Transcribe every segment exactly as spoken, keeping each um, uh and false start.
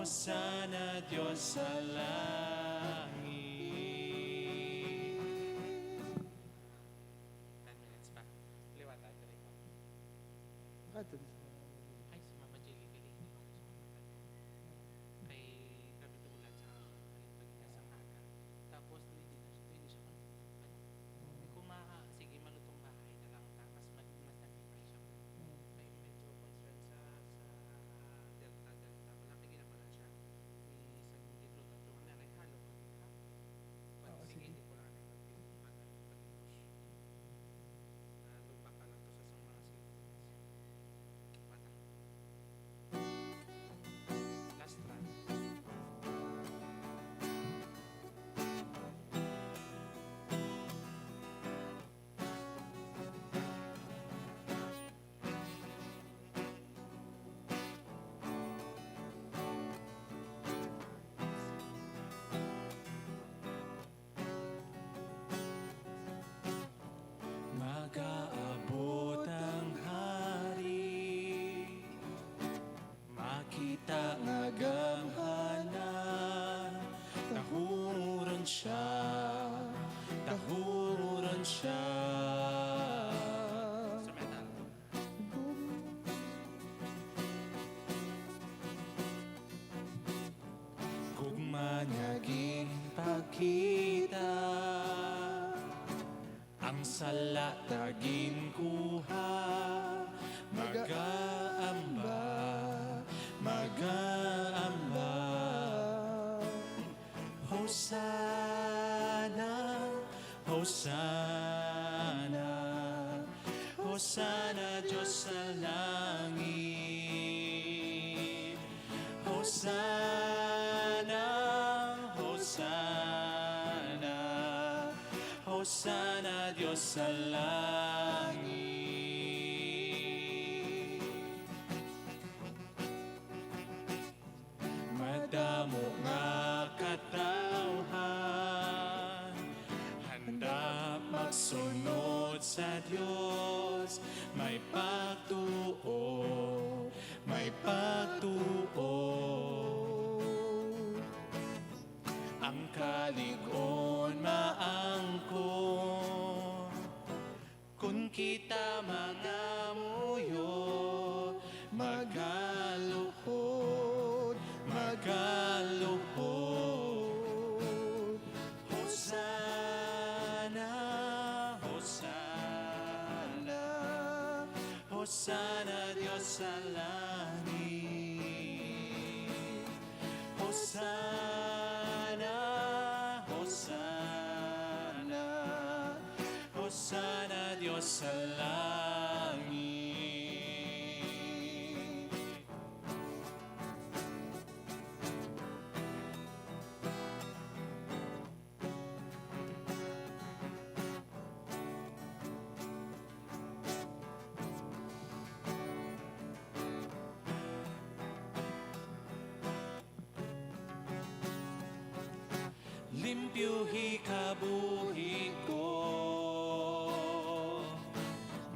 Sana Dios sa langit. Ten minutes pa. Liwat tayo diri. Ato na sa Ay, si Mama Jelly gali. Kay grabe to ulan sa pagkita sa aga. Tapos, hindi na, hindi siya kon, ano, hindi ko ma, sige, malutong bahay na lang ta. Mas, mas, mas nagkita siya. Kay medyo concern sa, sa Delta, Delta. Wala kay ginabala siya. Ni sa hindi ko tatlo ang nanay, halo ko din, ha? Pag Oo, sige, sige. Hindi ko lang ang pag-, pag-, pag-push. Ah, lupa ka lang to sa isang mga seconds. Mata. Last try. Magaabot ang hari, makita nga gamhanan, tahuron siya, tahuron siya. Instrumental. Gugma niya ginpakita, ang sala ta ginkuha. Magaamba, magaamba. Hosanna, Hosanna, Hosanna, Dios sa langit. Hosanna, Hosanna, Hosanna, Dios sa langit. Madamo nga katawhan handa magsunod sa Dios, may pagtuo, may pagtuo. Ang kalig-on maangkon, kon kita mangamuyo, magaluhod, magaluhod. Hosanna, Hosanna, Hosanna, Dios sa langit. Hosanna, Hosanna, Hosanna, Dios sa langit. Limpyo hikabuhi ko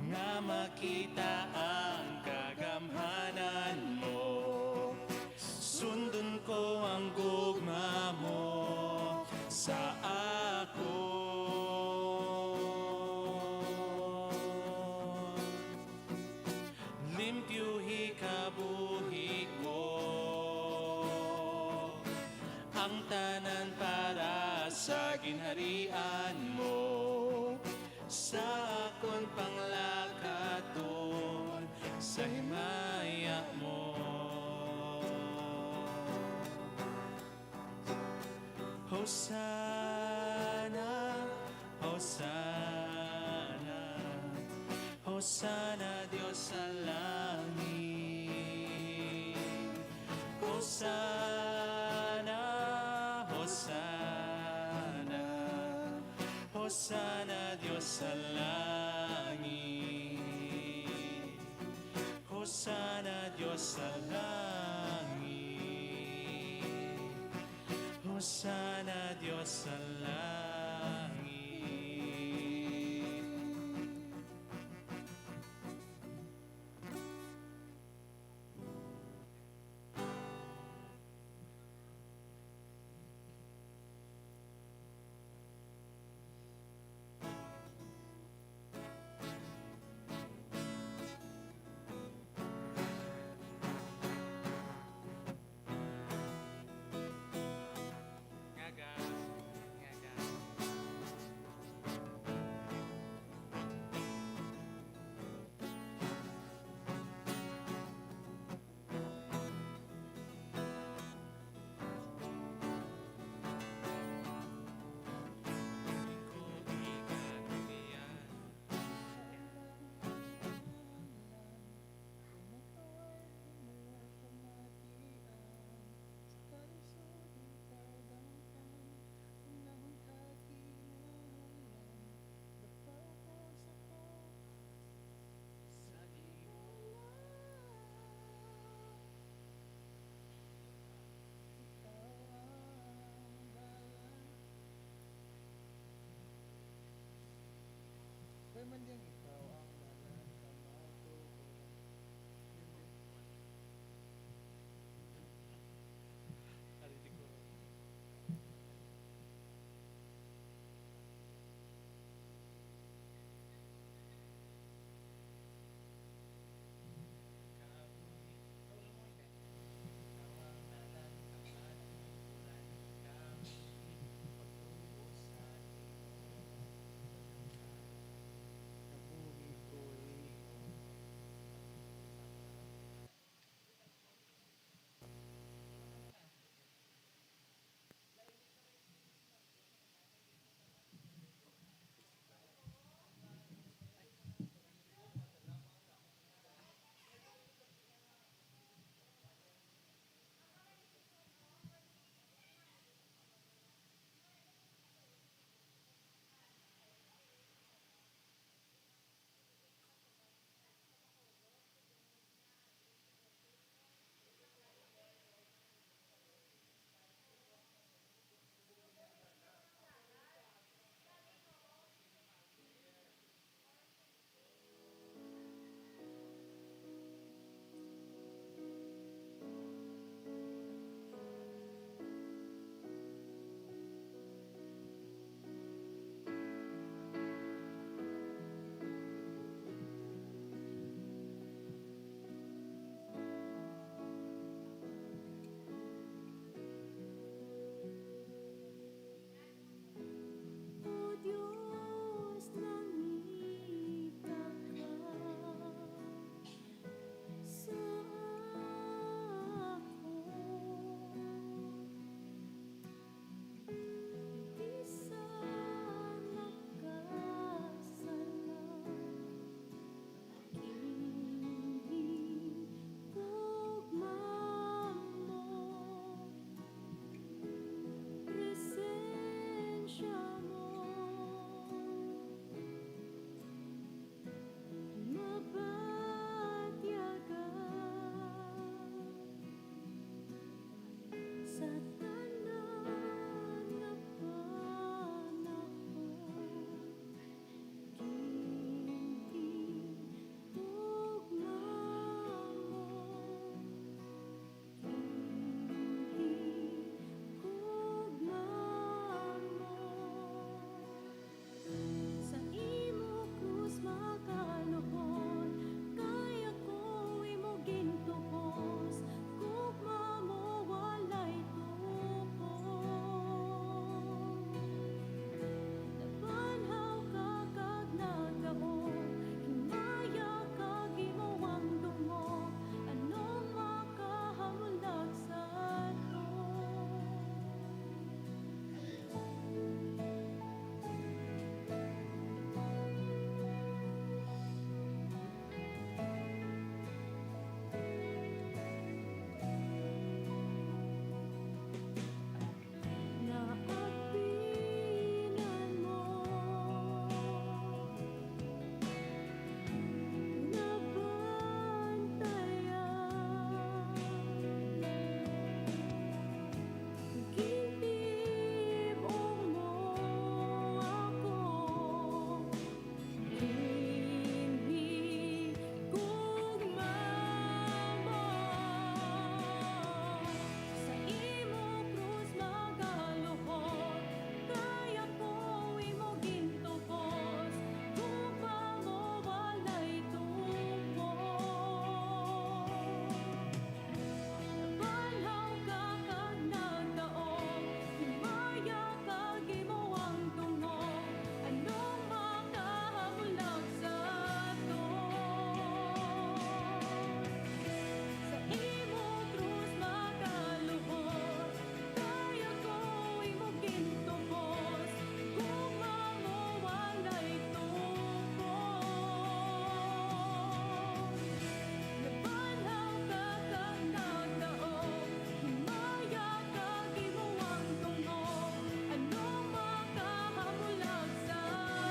nga makita ang kagamhanan mo. Sundon ko ang gugma mo sa akon. Limpyo hikabuhi ko. Ang tanan para sa ginharian mo, sa akon panglakaton sa himaya mo. Hosanna, Hosanna, Hosanna, Dios sa langit. Hosanna, Hosanna, Hosanna, Dios sa langit. Hosanna, Dios sa langit. Hosanna, Dios sa langit. Sa tanan nga panahon, ginhigugma mo, ginhigugma mo. Sa imo krus makaluhod, kay ako imo gintubos, gugma mo walay tubos. Nabanhaw ka kag nagdaog, himaya kag imo ang dungog, anong makahamulag sa aton? Naagpinan mo, nabantayan. Gintib-ong mo ako, ginhigugma mo. Sa imo krus magaluhod, kay ako imo gintubos, gugma mo walay tubos. Nabanhaw ka kag nagdaog, himaya kag imo ang dungog, anong makahamulag sa aton? Sa imo krus makaluhod, kay ako imo gintubos, gugma mo walay tubos. Nabanhaw ka kag nagdaog, himaya kag imo ang dungog, anong makahamulag sa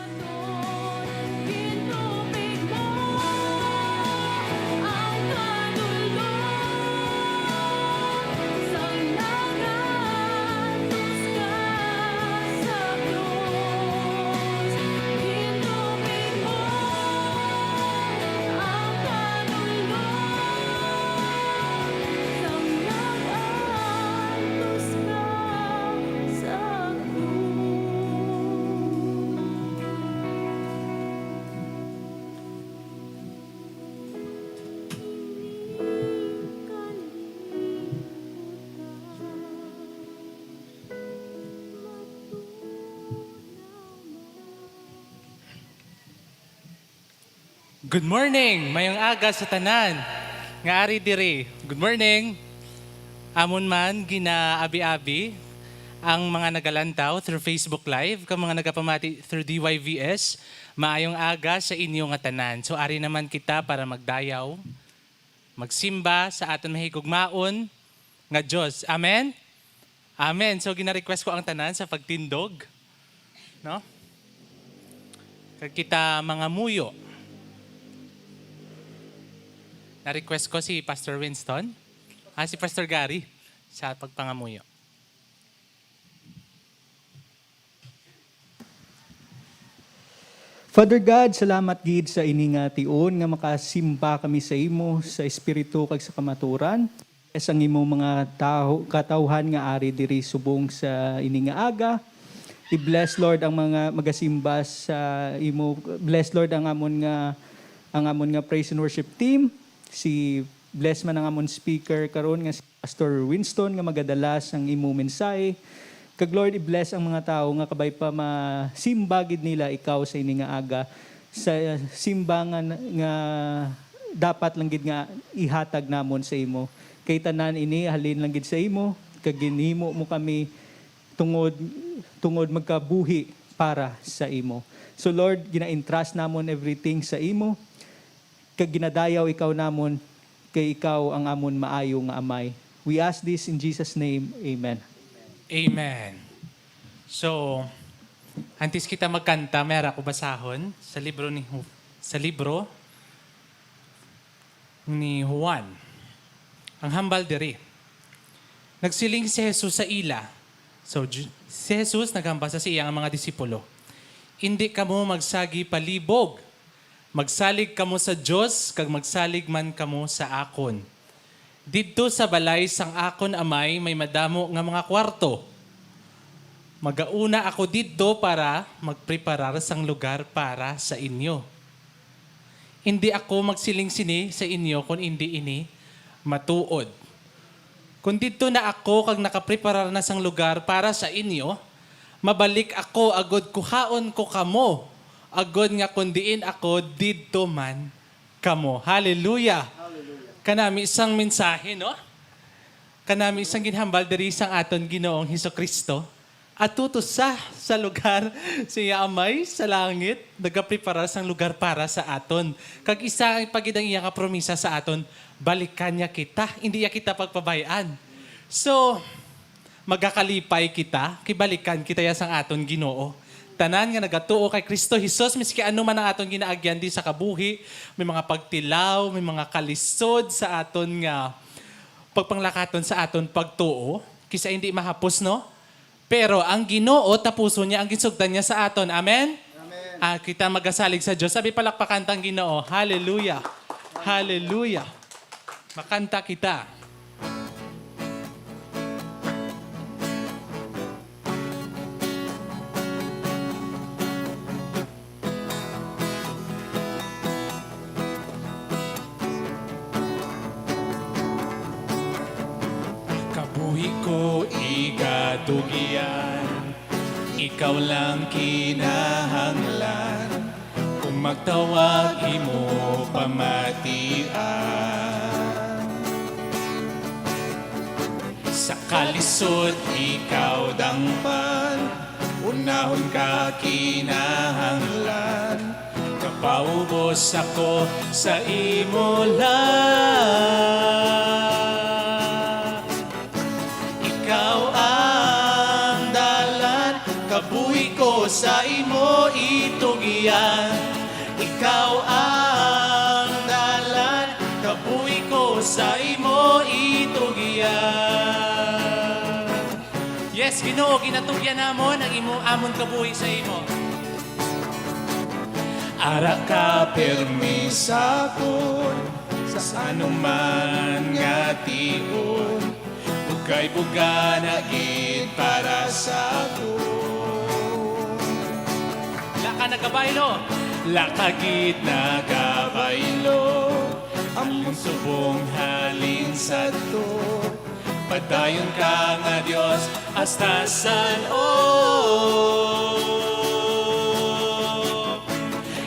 aton? Gintubig mo ang kanulod sang nag-antos ka sa krus. Gintubig mo ang kanulod sang nag-antos ka sa krus. Hindi ka libutan, matunaw mo. Good morning! Mayong aga sa tanan nga ari diri. Good morning! Amon man ginaabi-abi ang mga nagalantaw through Facebook Live kag mga nagapamati through D Y V S. Maayong aga sa inyo nga tanan. So, ari naman kita para magdayaw, magsimba sa aton mahigugmaon nga Dios. Amen? Amen. So, gina-request ko ang tanan sa pagtindog, no? Kag kita mangamuyo. Na-request ko si Pastor Winston, ah, si Pastor Gary sa pagpangamuyo. Father God, salamat gid sa ini nga tion nga makasimba kami sa imo sa espiritu kag sa kamaturan. Bless ang imo mga tawo, katawhan nga ari diri subong sa ini nga aga. I-bless, Lord, ang mga magasimba sa imo. Bless, Lord, ang amon nga, ang amon nga praise and worship team. Si, bless man ang amon speaker karon nga si Pastor Winston nga magadala sang imo mensahe. Kag Lord, i-bless ang mga tawo nga kabay pa masimba gid nila ikaw sa ini nga aga, sa simba nga, nga dapat lang gid nga ihatag namon sa imo. Kay tanan ini halin lang gid sa imo, kag ginhimo mo kami tungod, tungod magkabuhi para sa imo. So Lord, gina-entrust namon everything sa imo, kag ginadayaw ikaw namon, kay ikaw ang amon maayo nga Amay. We ask this in Jesus' name. Amen. Amen. So, antes kita magkanta, may ara ko basahon sa libro ni Ju-, sa libro ni Juan. Ang hambal diri. Nagsiling si Jesus sa ila. So, Ju- si Jesus naghambal sa iyang mga disipulo, "Indi kamo magsagi palibog. Magsalig kamo sa Dios kag magsalig man kamo sa akon. Didto sa balay sang akon Amay may madamo nga mga kwarto. Magauna ako didto para magpreparar sang lugar para sa inyo. Indi ako magsiling sini sa inyo kon indi ini matuod. Kon didto na ako kag nakapreparar na sang lugar para sa inyo, mabalik ako agod kuhaon ko kamo, agod nga kon diin ako, didto man kamo." Hallelujah! Hallelujah. Kanami sang mensahe, no? Kanami sang ginhambal diri sang aton Ginoong Jesu-Cristo. Ato to sa, sa lugar sa iya Amay sa langit, nagaprepara sang lugar para sa aton. Kag isa pa gid ang iya nga promisa sa aton, balikan niya kita, hindi niya kita pagpabay-an. So, magakalipay kita, kay balikan kita ya sang aton Ginoo. Tanan nga nagatuo kay Cristo Jesus, miski ano man ang aton ginaagyan di sa kabuhi, may mga pagtilaw, may mga kalisod sa aton nga pagpanglakaton sa aton pagtuo, kisa hindi mahapos, no? Pero ang Ginoo, tapuson niya ang ginsugdan niya sa aton. Amen? Amen. Ah, kita magasalig sa Dios. Sabi, palakpakan tang Ginoo. Hallelujah. Hallelujah. Makanta kita. Kabuhi ko igatugyan, ikaw lang kinahanglan. Kung magtawag, imo pamatian. Sa kalisod, ikaw dangpan. Unahon ka kinahanglan. Kapaubos ako sa imo lang. Ikaw ang dalan, kabuhi ko sa imo itugyan. Ikaw ang dalan, kabuhi ko sa imo itugyan. Yes, Ginoo, ginatugyan namon ang imo, amon kabuhi sa imo. Ara ka pirmi sa akon, sa anuman nga tion, ug kay bugana gid para sa akon. La ka nagabaylo. La ka gid nagabaylo, ang subong halin sadto. Padayon ka nga Dios hasta san-o.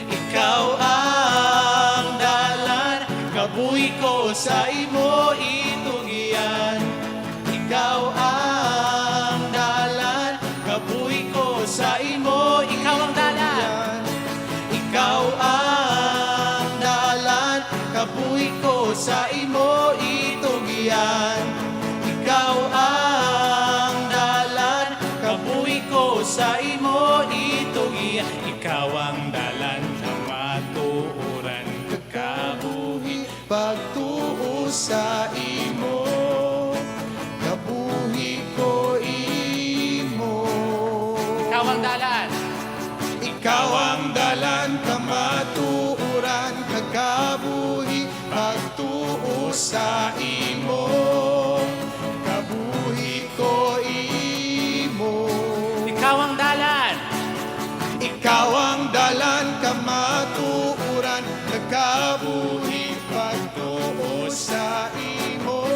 Ikaw ang dalan, kabuhi ko sa imo itugyan. Ikaw ang dalan, kabuhi ko sa imo itugyan. Ikaw ang dalan. Ikaw ang dalan, kabuhi ko sa imo itugyan. Ikaw ang dalan, kabuhi ko sa imo itugyan. Ikaw ang dalan, kamatuoran, kag kabuhi, pagtuo sa imo. Kabuhi ko imo. Ikaw ang dalan. Ikaw ang dalan, kamatuoran, kag kabuhi, pagtuo sa imo. Kabuhi ko imo. Ikaw ang dalan. Ikaw ang dalan, kamatuoran, kag kabuhi, pagtuo sa imo.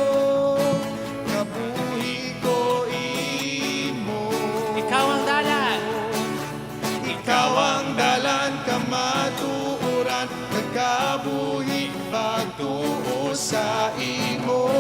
Kabuhi ko imo. Ikaw ang dalan. Ikaw ang dalan, kamatuoran, kag kabuhi, pagtuo sa imo.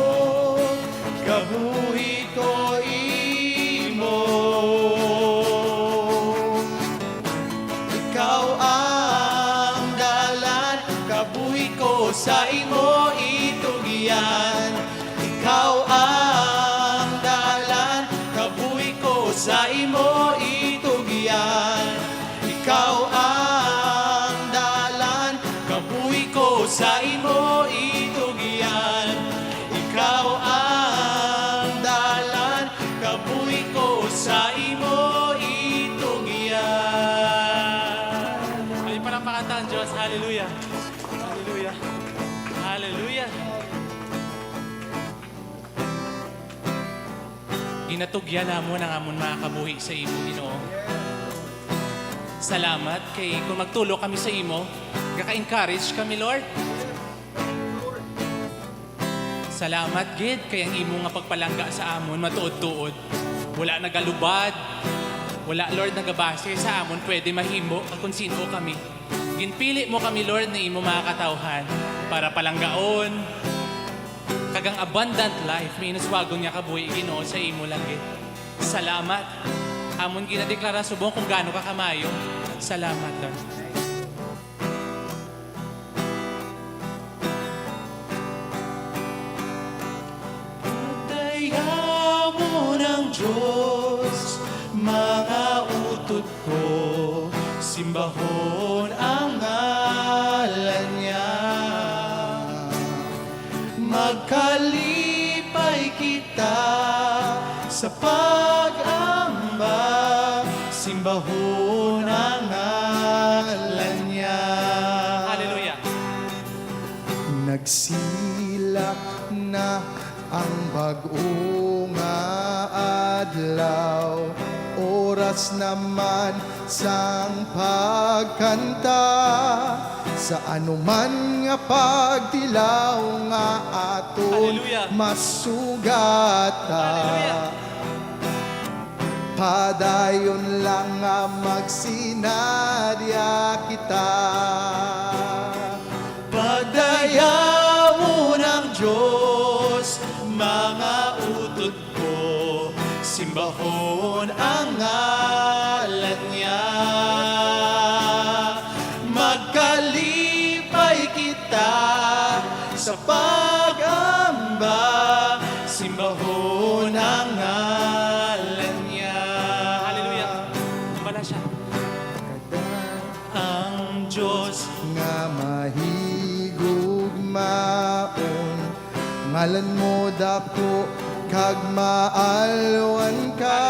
Ginatugyan namon ang amon mga kabuhi sa imo, Ginoo. Salamat kay kung magtulo kami sa imo, gaka-encourage kami, Lord. Salamat gid kay ang imo nga pagpalangga sa amon matuod-tuod. Wala nagalubad, wala, Lord, nagabase sa amon pwede mahimo kag kon sin-o kami. Ginpili mo kami, Lord, ni imo mga katawhan para palanggaon, kag ang abundant life, may inuswagon nga kabuhi, Ginoo, sa imo lang gid. Salamat. Amon ginadeklara subong kung gaano ka kamayo. Salamat, Lord. Pagdayawon ang Diyos, mga utod ko, simbahon ang ngalan niya. Magkalipay kita sa pag-amba, simbahon ang ngalan niya. Hallelujah. Nagsilak na ang bag-o nga adlaw, oras naman sang pagkanta sa anuman nga pagtilaw nga aton Hallelujah. Masugata. Hallelujah. Padayon lang nga magsinadya kita. Pagdayawon ang Diyos, mga utod ko, simbahon ang ngalan niya. Magkalipay kita sa pag-amba, simbahon ang ngalan niya. Hallelujah. Wala siya. Ang Diyos nga mahigugmaon, ngalan mo daku kag maalwan ka.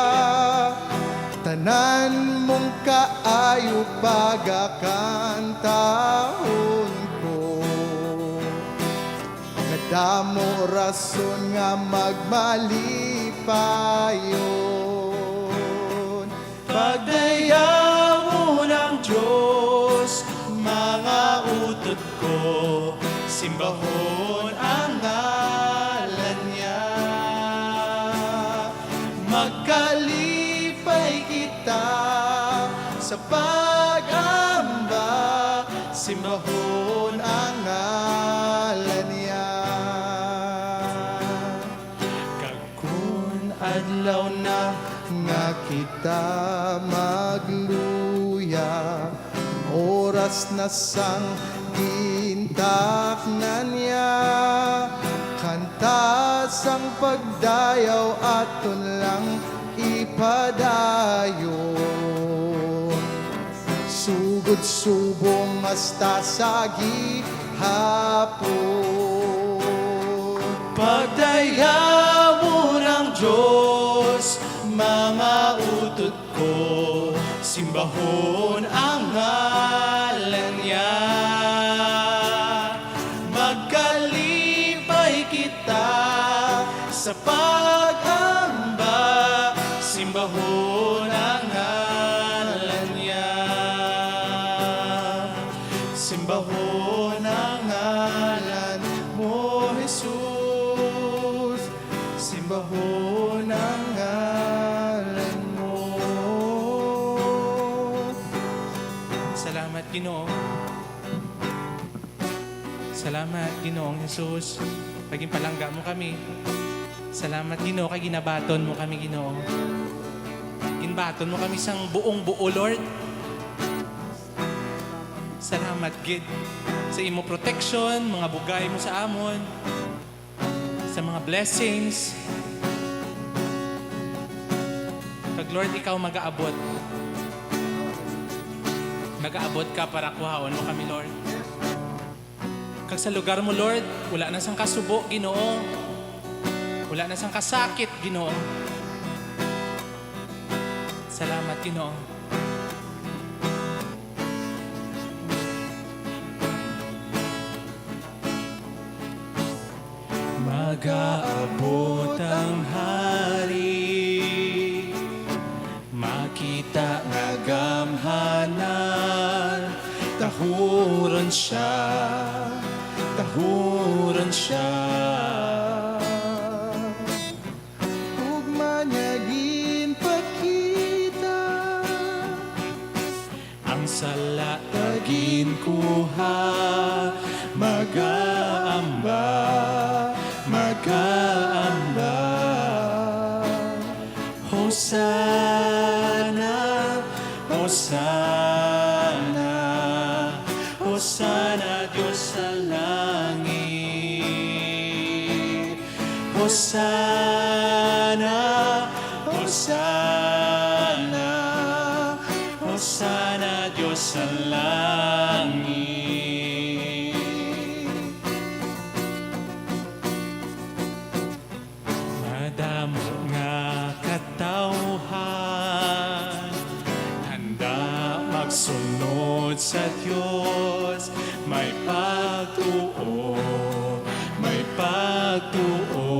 Tanan mong kaayo pagakantahon ko. Kadamo rason nga magmalipayon. Pagdayawon ang Diyos, mga utod ko, simbahon ang ngalan niya. Magkalipay kita sa pag-amba, simbahon ang ngalan niya. Kag kun adlaw na nga kita magluya, oras na sang gintakna niya, kanta sang pagdayaw aton lang ipadayon. Sugod subong hasta sa gihapon. Pagdayawon ang Diyos, mga utod ko, simbahon ang ngalan niya. Magkalipay kita sa pag-amba, simbahon ang ngalan niya. Simbahon ang ngalan mo, Jesus. Simbahon ang ngalan mo. Salamat, Ginoo. Salamat, Ginoong Jesus, kay ginpalangga mo kami. Salamat, Ginoo, kay ginabaton mo kami, Ginoo. Ginbaton mo kami sang buong buo, Lord. Salamat gid sa imo protection, mga bugay mo sa amon, sa mga blessings. Kag Lord, ikaw magaabot. Magaabot ka para kuhaon mo kami, Lord. Kag sa lugar mo, Lord, wala na sang kasubo, Ginoo. Wala na sang kasakit, Ginoo. Salamat, Ginoo. Magaabot ang Hari siya, tahuron siya. Ugma niya ginpakita ang sala nga ginkuha, magaamba, magaamba. Hosanna, Hosanna, Hosanna, Dios sa langit. Hosanna, Hosanna, Hosanna, Dios sa langit. Madamo nga katawhan handa magsunod sa Dios, may pagtuo, may pagtuo.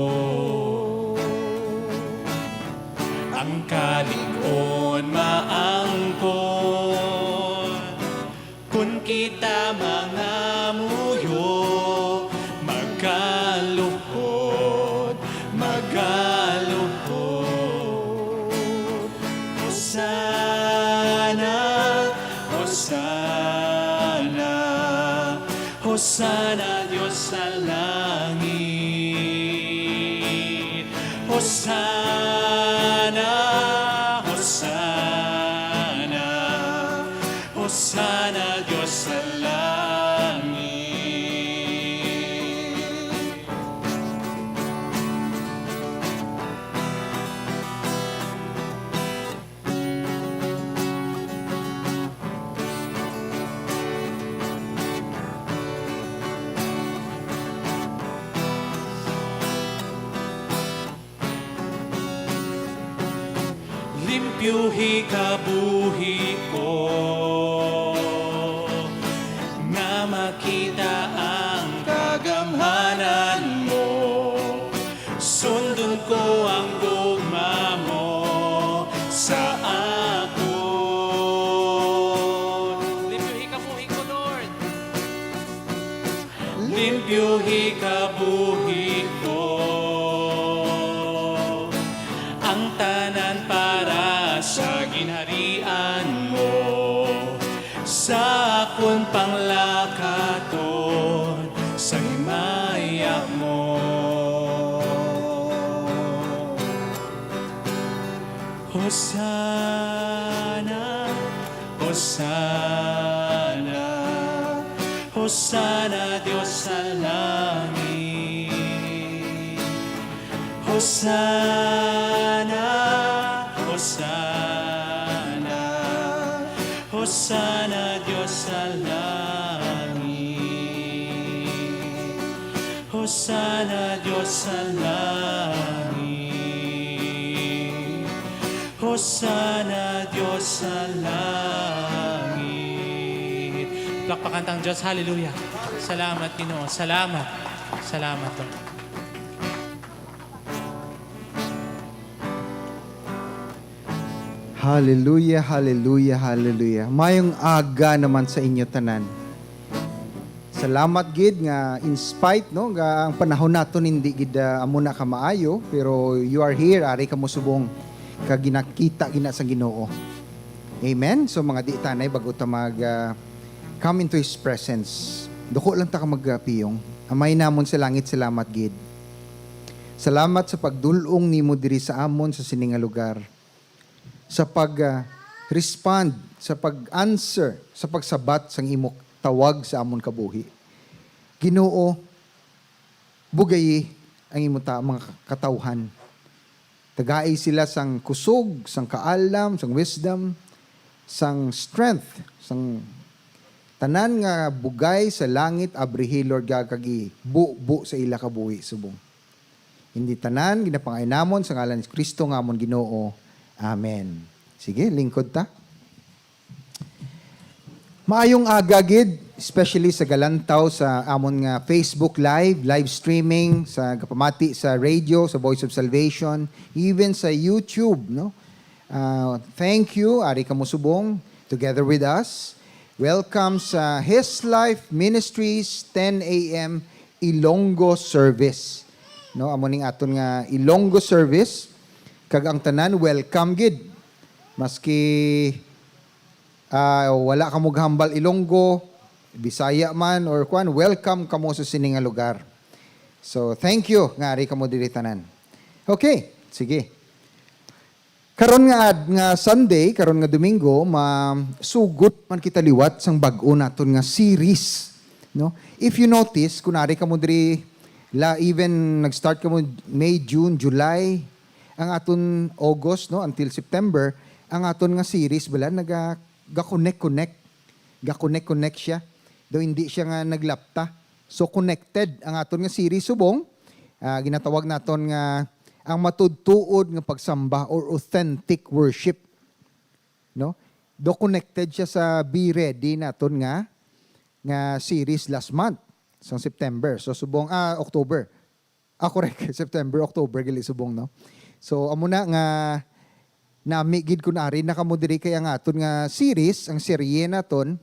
Ang kalig-on maangkon, kun kita mangamuyo, magaluhod, magaluhod. Hosanna, Hosanna, Hosanna, Dios sa langit. Hosanna, Hosanna, Hosanna, Dios sa langit. Limpyuhi kabuhi ko, nga makita ang kagamhanan mo. Sundon ko ang gugma mo sa akon. Limpyuhi kabuhi ko, Lord. Limpyuhi kabuhi ko, ang tanan para sa ginharian mo, sa akon panglakaton sa himaya mo. Hosanna, Hosanna, Hosanna, Dios sa langit. Hosanna, Hosanna, Hosanna, Dios sa langit. Hosanna, Dios sa langit. Hosanna, Dios sa langit. Palakpakan tang Dios. Hallelujah. Salamat, Ginoo. Salamat. Salamat, Lord. Hallelujah, hallelujah, hallelujah. Mayong aga naman sa inyo tanan. Salamat gid nga in spite, no, nga ang panahon naton hindi gid, ah, amo na kamaayo, pero you are here, ari kamo subong, kag ginakita gina sa Ginoo. Amen. So, mga di tanay, bago ta mag, ah, come into His presence, duko lang ta ka magpiyong. Amay namon sa langit, salamat gid. Salamat sa pagdul-ong nimo diri sa amon sa sini nga lugar, sa pag, ah, respond, sa pag-answer, sa pagsabat sang imo tawag sa amon kabuhi. Ginoo, bugayi ang imo ta-, mga katawhan. Tagai sila sang kusog, sang kaalam, sang wisdom, sang strength, sang tanan nga bugay sa langit, abrihi, Lord God, kag ibubo sa ila kabuhi subong. Hindi tanan, ginapangayo namon sa ngalan ni Cristo nga amon Ginoo. Amen. Sige, lingkod ta. Maayong aga gid, especially sa galantaw sa amon nga Facebook Live, live streaming, sa gapamati sa radio, sa Voice of Salvation, even sa YouTube, no? Ah, thank you, ari kamo subong, together with us. Welcome sa His Life Ministries ten a m Ilonggo service. No, amo ning aton nga Ilonggo service. Kag ang tanan, welcome gid. Maski, ah, wala kamo gahambal Ilonggo, Bisaya man, or kwan, welcome kamo sa sini nga lugar. So, thank you nga ari kamo diri tanan. Okay, sige. Karon nga ad-, nga Sunday, karon nga Domingo, ma-, sugot man kita liwat sang bag-o naton nga series, no? If you notice, kung ari kamo diri, la, even nag-start kamo May, June, July, ang aton August, no, until September, ang aton nga series bala naga, ga-connect-connect. Ga-connect-connect siya. Daw hindi siya nga naglapta. So, connected ang aton nga series subong, ah, ginatawag naton nga ang matudtuod nga pagsamba or authentic worship. No? Do connected siya sa Be Ready naton nga, nga series last month, sa September. So, subong, ah, October. Ah, correct. September, October, gali subong, no? So, amo na nga nami gid kun ari na kamo diri kay ang aton nga series, ang serye naton,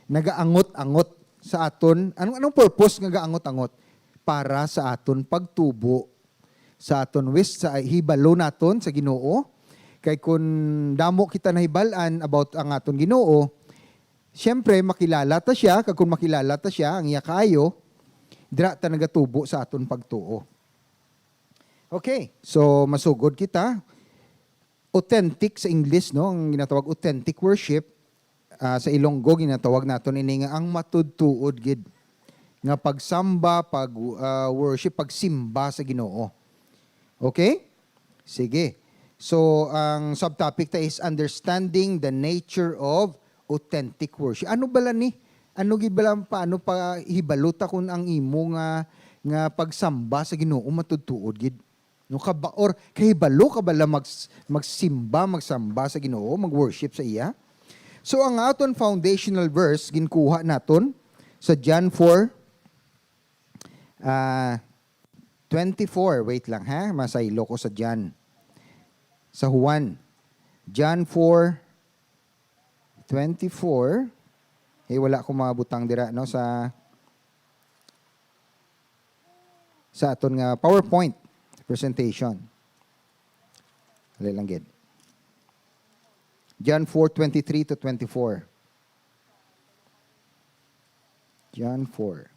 nagaangot-angot sa aton. Anong, anong purpose nga gaangot-angot? Para sa aton pagtubo, sa aton wis, sa hibalo naton sa Ginoo. Kay kun damo kita nahibal-an about ang aton Ginoo, siyempre, makilala ta siya, kag kun makilala ta siya, ang iya kaayo, dira ta nagatubo sa aton pagtuo. Okay, so masugod kita. Authentic sa English, no? Ang ginatawag authentic worship, ah, sa Ilonggo, ginatawag naton ini nga ang matudtuod gid nga pagsamba, pag, ah, worship, pagsimba sa Ginoo. Okay? Sige. So, ang subtopic ta is understanding the nature of authentic worship. Ano bala ni? Ano gid bala, paano pa hibalo ta kung ang imo nga, nga pagsamba sa Ginoo matudtuod gid? No, kaba-, or kahibalo ka bala mag-, magsimba, magsamba sa Ginoo, mag-worship sa iya? So, ang aton foundational verse, ginkuha naton sa John four, ah, twenty-four. Wait lang, ha? Masaylo ko sa John. Sa Juan. John four twenty-four. Eh, wala ko mga butang dira, no? Sa, sa aton nga PowerPoint presentation. Dali lang gid. John four twenty-three to twenty-four. John four.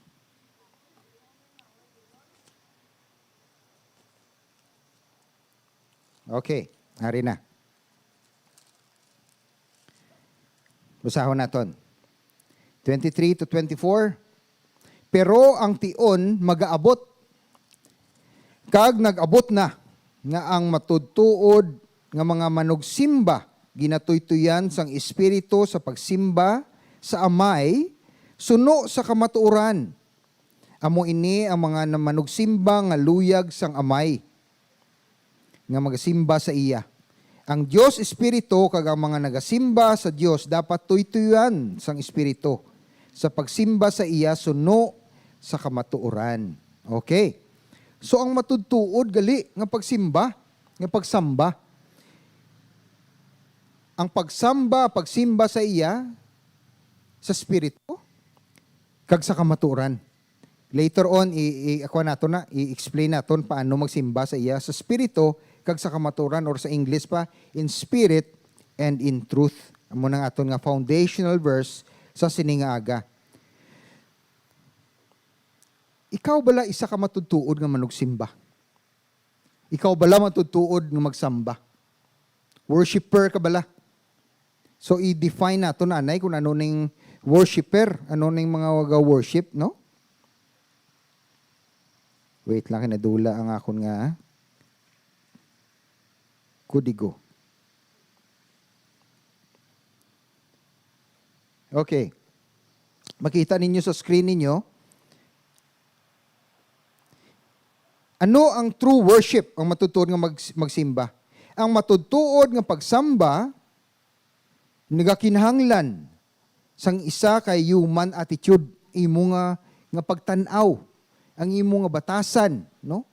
Okay, ari na. Basahon naton. Twenty-three to twenty-four. Pero ang tion magaabot, kag nag-abot na, nga ang matudtuod nga mga manugsimba ginatuytoyan sang Espiritu sa pagsimba sa Amay suno sa kamatuoran. Amo ini ang mga manugsimba nga luyag sang Amay, nga magasimba sa iya. Ang Dios Espiritu, kag ang mga nagasimba sa Dios dapat tuytoyan sang Espiritu sa pagsimba sa iya suno sa kamatuoran. Okay. So, ang matudtuod gali nga pagsimba, nga pagsamba, ang pagsamba, pagsimba sa iya sa Espiritu kag sa kamatuoran. Later on, i-, i-, kuha naton na, i-explain naton paano magsimba sa iya sa Espiritu kag sa kamatuoran, or sa English pa, in spirit and in truth. Amo nang aton nga foundational verse sa sini nga aga. Ikaw bala isa ka matudtuod nga manugsimba? Ikaw bala matudtuod nga magsamba? Worshipper ka bala? So, i-define nato na, anay, kung ano ning worshipper, ano ning mga waga worship, no? Wait lang, kinadula ang akon nga kudigo. Okay. Makita ninyo sa screen ninyo. Ano ang true worship, ang matutuod nga mag-, magsimba? Ang matutuod nga pagsamba, nagakinahanglan sang isa ka human attitude, imo nga, nga pagtan-aw, ang imo nga batasan, no?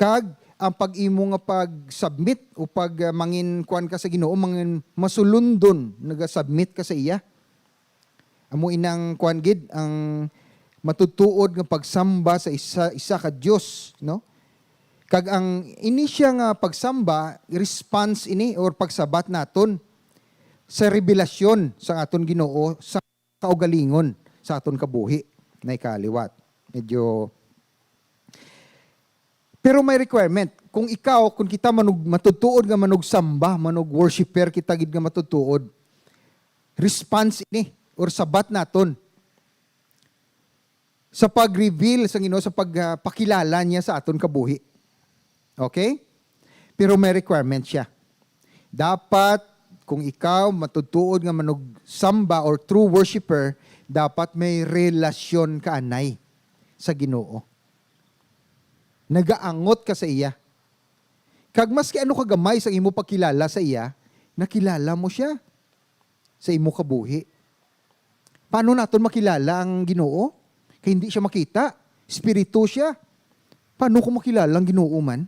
Kag ang pag-imo nga pag-submit o pag, ah, mangin kuan ka sa Ginoo, mangin masulundon, naga-submit ka sa iya. Amo inang kuan gid ang matutuod nga pagsamba sa isa, isa ka Dios, no? Kag ang ini siya nga pagsamba, response ini or pagsabat naton sa revelasyon sa aton Ginoo sa kaugalingon sa aton kabuhi na ikaliwat. Medyo, pero may requirement. Kung ikaw, kung kita manug-, matutuod nga manugsamba, manug-worshiper kita gid nga matutuod, response ini or sabat naton sa pag-reveal sa Ginoo, sa pagpakilala niya sa aton kabuhi. Okay? Pero may requirement siya. Dapat, kung ikaw matutuod nga manugsamba or true worshiper, dapat may relasyon ka anay sa Ginoo. Nagaangot ka sa iya. Kag maski ano kagamay sa imo pagkilala sa iya, nakilala mo siya sa imo kabuhi. Paano naton makilala ang Ginoo? Kay hindi siya makita. Espiritu siya. Paano ko makilala ang Ginoo man?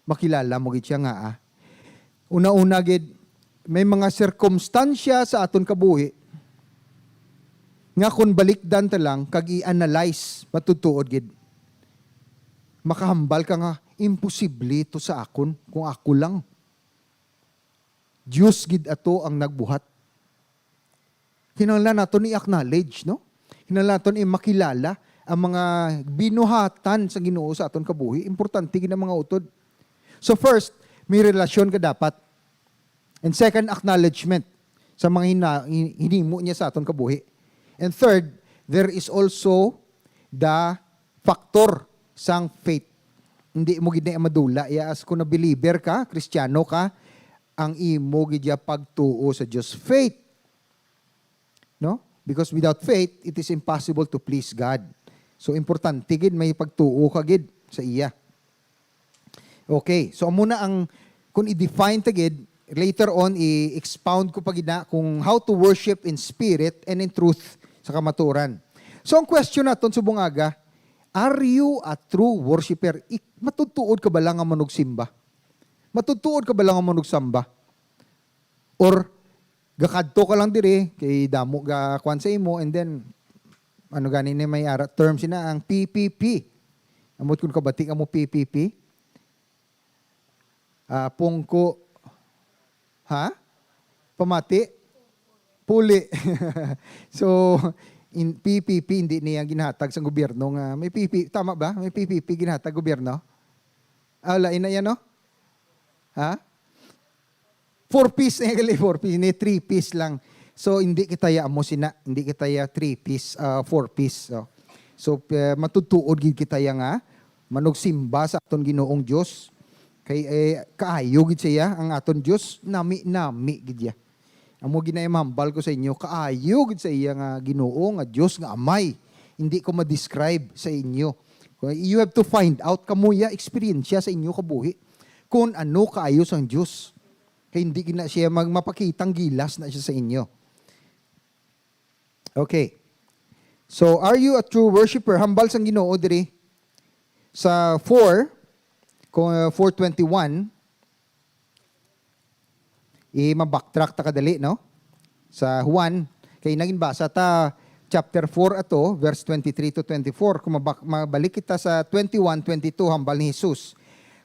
Makilala mo gid siya nga, ah. Una-una gid, may mga sirkumstansya sa aton kabuhi nga kon balikdan ta lang kag i-analyze, matutuod gid, makahambal ka nga, "Imposible to sa akon kung ako lang." Dios gid ato ang nagbuhat. Kinahanglan naton i-acknowledge, no? Kinahanglan naton i-, makilala ang mga binuhatan sa Ginoo sa aton kabuhi. Importante gid ang mga utod. So first, may relasyon ka dapat. And second, acknowledgement sa mga hina-, hin-, hinimo niya sa aton kabuhi. And third, there is also the factor sang faith. Hindi mo gid na madula ya as kung na believer ka, Kristiyano ka, ang imo gid ya pagtuo sa Dios. Faith. No? Because without faith, it is impossible to please God. So, importante gid may pagtuo ka gid sa iya. Okay, so amo na ang, kung i-define ta gid, later on, i-expound ko pa gid na kung how to worship in spirit and in truth sa kamatuoran. So, ang question naton subong aga, are you a true worshiper? Ik-, matutuod ka ba lang nga manugsimba? Matutuod ka ba lang nga manugsamba? Or gakadto ka lang diri, kay damo ga kuan sa imo, and then, ano gani ni may ara, term sina ang P P P. Amot kung kabati ka mo P P P? Ah, pungko. Ha? Pamati? Puli. So, in, P P P, hindi niya ginhatag sa gobyerno nga may P P P. Tama ba? May P P P ginhatag gobyerno? Ah, wala, ina yan, no? Ha? Four Ps na gali, four Ps, ni three Ps lang. So, hindi kita ya amo sina, hindi kita ya three Ps, ah, four Ps. So, so, eh, matutuod gid kita ya nga manugsimba sa aton Ginoong Dios. Kay, eh, kaayo gid siya ang aton Dios, nami-nami gid ya. Amo gid na imahambal ko sa inyo, kaayo gid sa iya nga Ginoo, nga Dios, nga Amay. Hindi ko ma-describe sa inyo. You have to find out, kamo ya eksperyensya sa inyo kabuhi, kung ano kaayo sang Dios. Kay hindi gid na siya mag-, mapakitang gilas na siya sa inyo. Okay. So, are you a true worshiper? Hambal sang Ginoo diri sa four, kung, uh, four twenty-one, i-, ma-backtrack ta kadali, no? Sa Juan, kay naging basa ta chapter four ato, verse twenty-three to twenty-four. Kung mabak-, mabalik kita sa twenty-one, twenty-two, hambal ni Jesus.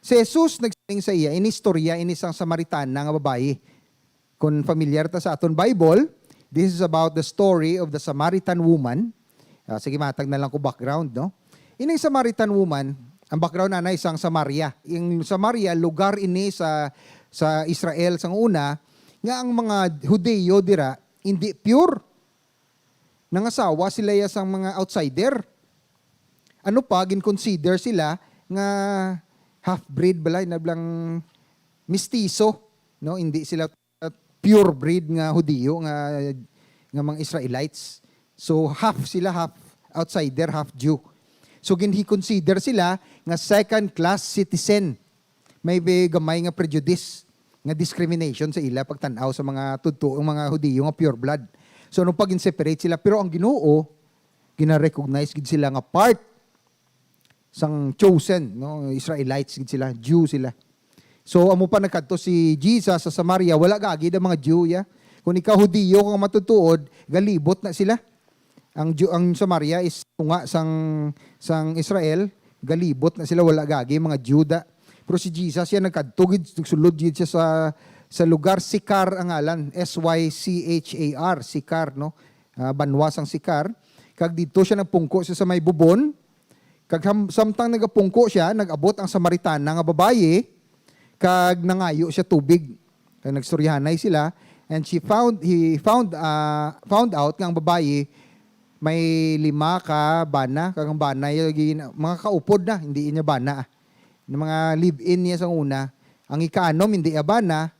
Si Jesus nagsiling sa iya, ini istorya ini sang Samaritana nga babayi. Kung familiar ta sa aton Bible, this is about the story of the Samaritan woman. Ah, sige, matag na lang ko background, no? Ining Samaritan woman, ang background na isang Samaria. Yung Samaria, lugar ini sa, sa Israel sang una, nga ang mga Hudiyo dira, hindi pure. Nangasawa sila ya sang mga outsider. Ano pa, gin-consider sila nga half-breed bala, inablang mistiso, no? Hindi sila pure breed nga Hudiyo, nga, nga mga Israelites. So, half sila, half outsider, half Jew. So, gin-consider sila nga second-class citizen. May be-, gamay nga prejudice, nga discrimination sa ila pagtan-aw sa mga tudto, ang mga Hudiyo nga pure blood. So, ano pa, gin-separate sila. Pero ang Ginoo, gina-recognize gid sila nga part sang chosen, no? Israelites gid sila, Jew sila. So, amo pa nagkadto si Jesus sa Samaria, wala gagi ang mga Jew, ya. Kung ikaw Hudiyo kang matutuod, galibot na sila. Ang Jew, ang Samaria is tunga sang, sang Israel, galibot na sila, wala gagi mga Juda. Pero si Jesus, ya, nagkadto gid, nagsulod gid siya sa, sa lugar Sicar ang ngalan, S Y C H A R, Sicar, no? Ah, banwa sang Sicar. Kag dito siya nagpungko siya sa may bubon. Kag ham-, samtang nagapungko siya, nag-abot ang Samaritana nga babayi, kag nangayo siya tubig. Kag nagstoryahanay sila, and she found, he found, ah, found out nga ang babayi may lima ka bana, kag ang bana, yung gin-, mga kaupod na, hindi niya bana, ah. Yung mga live-in niya sa una, ang ikaanom, hindi niya bana,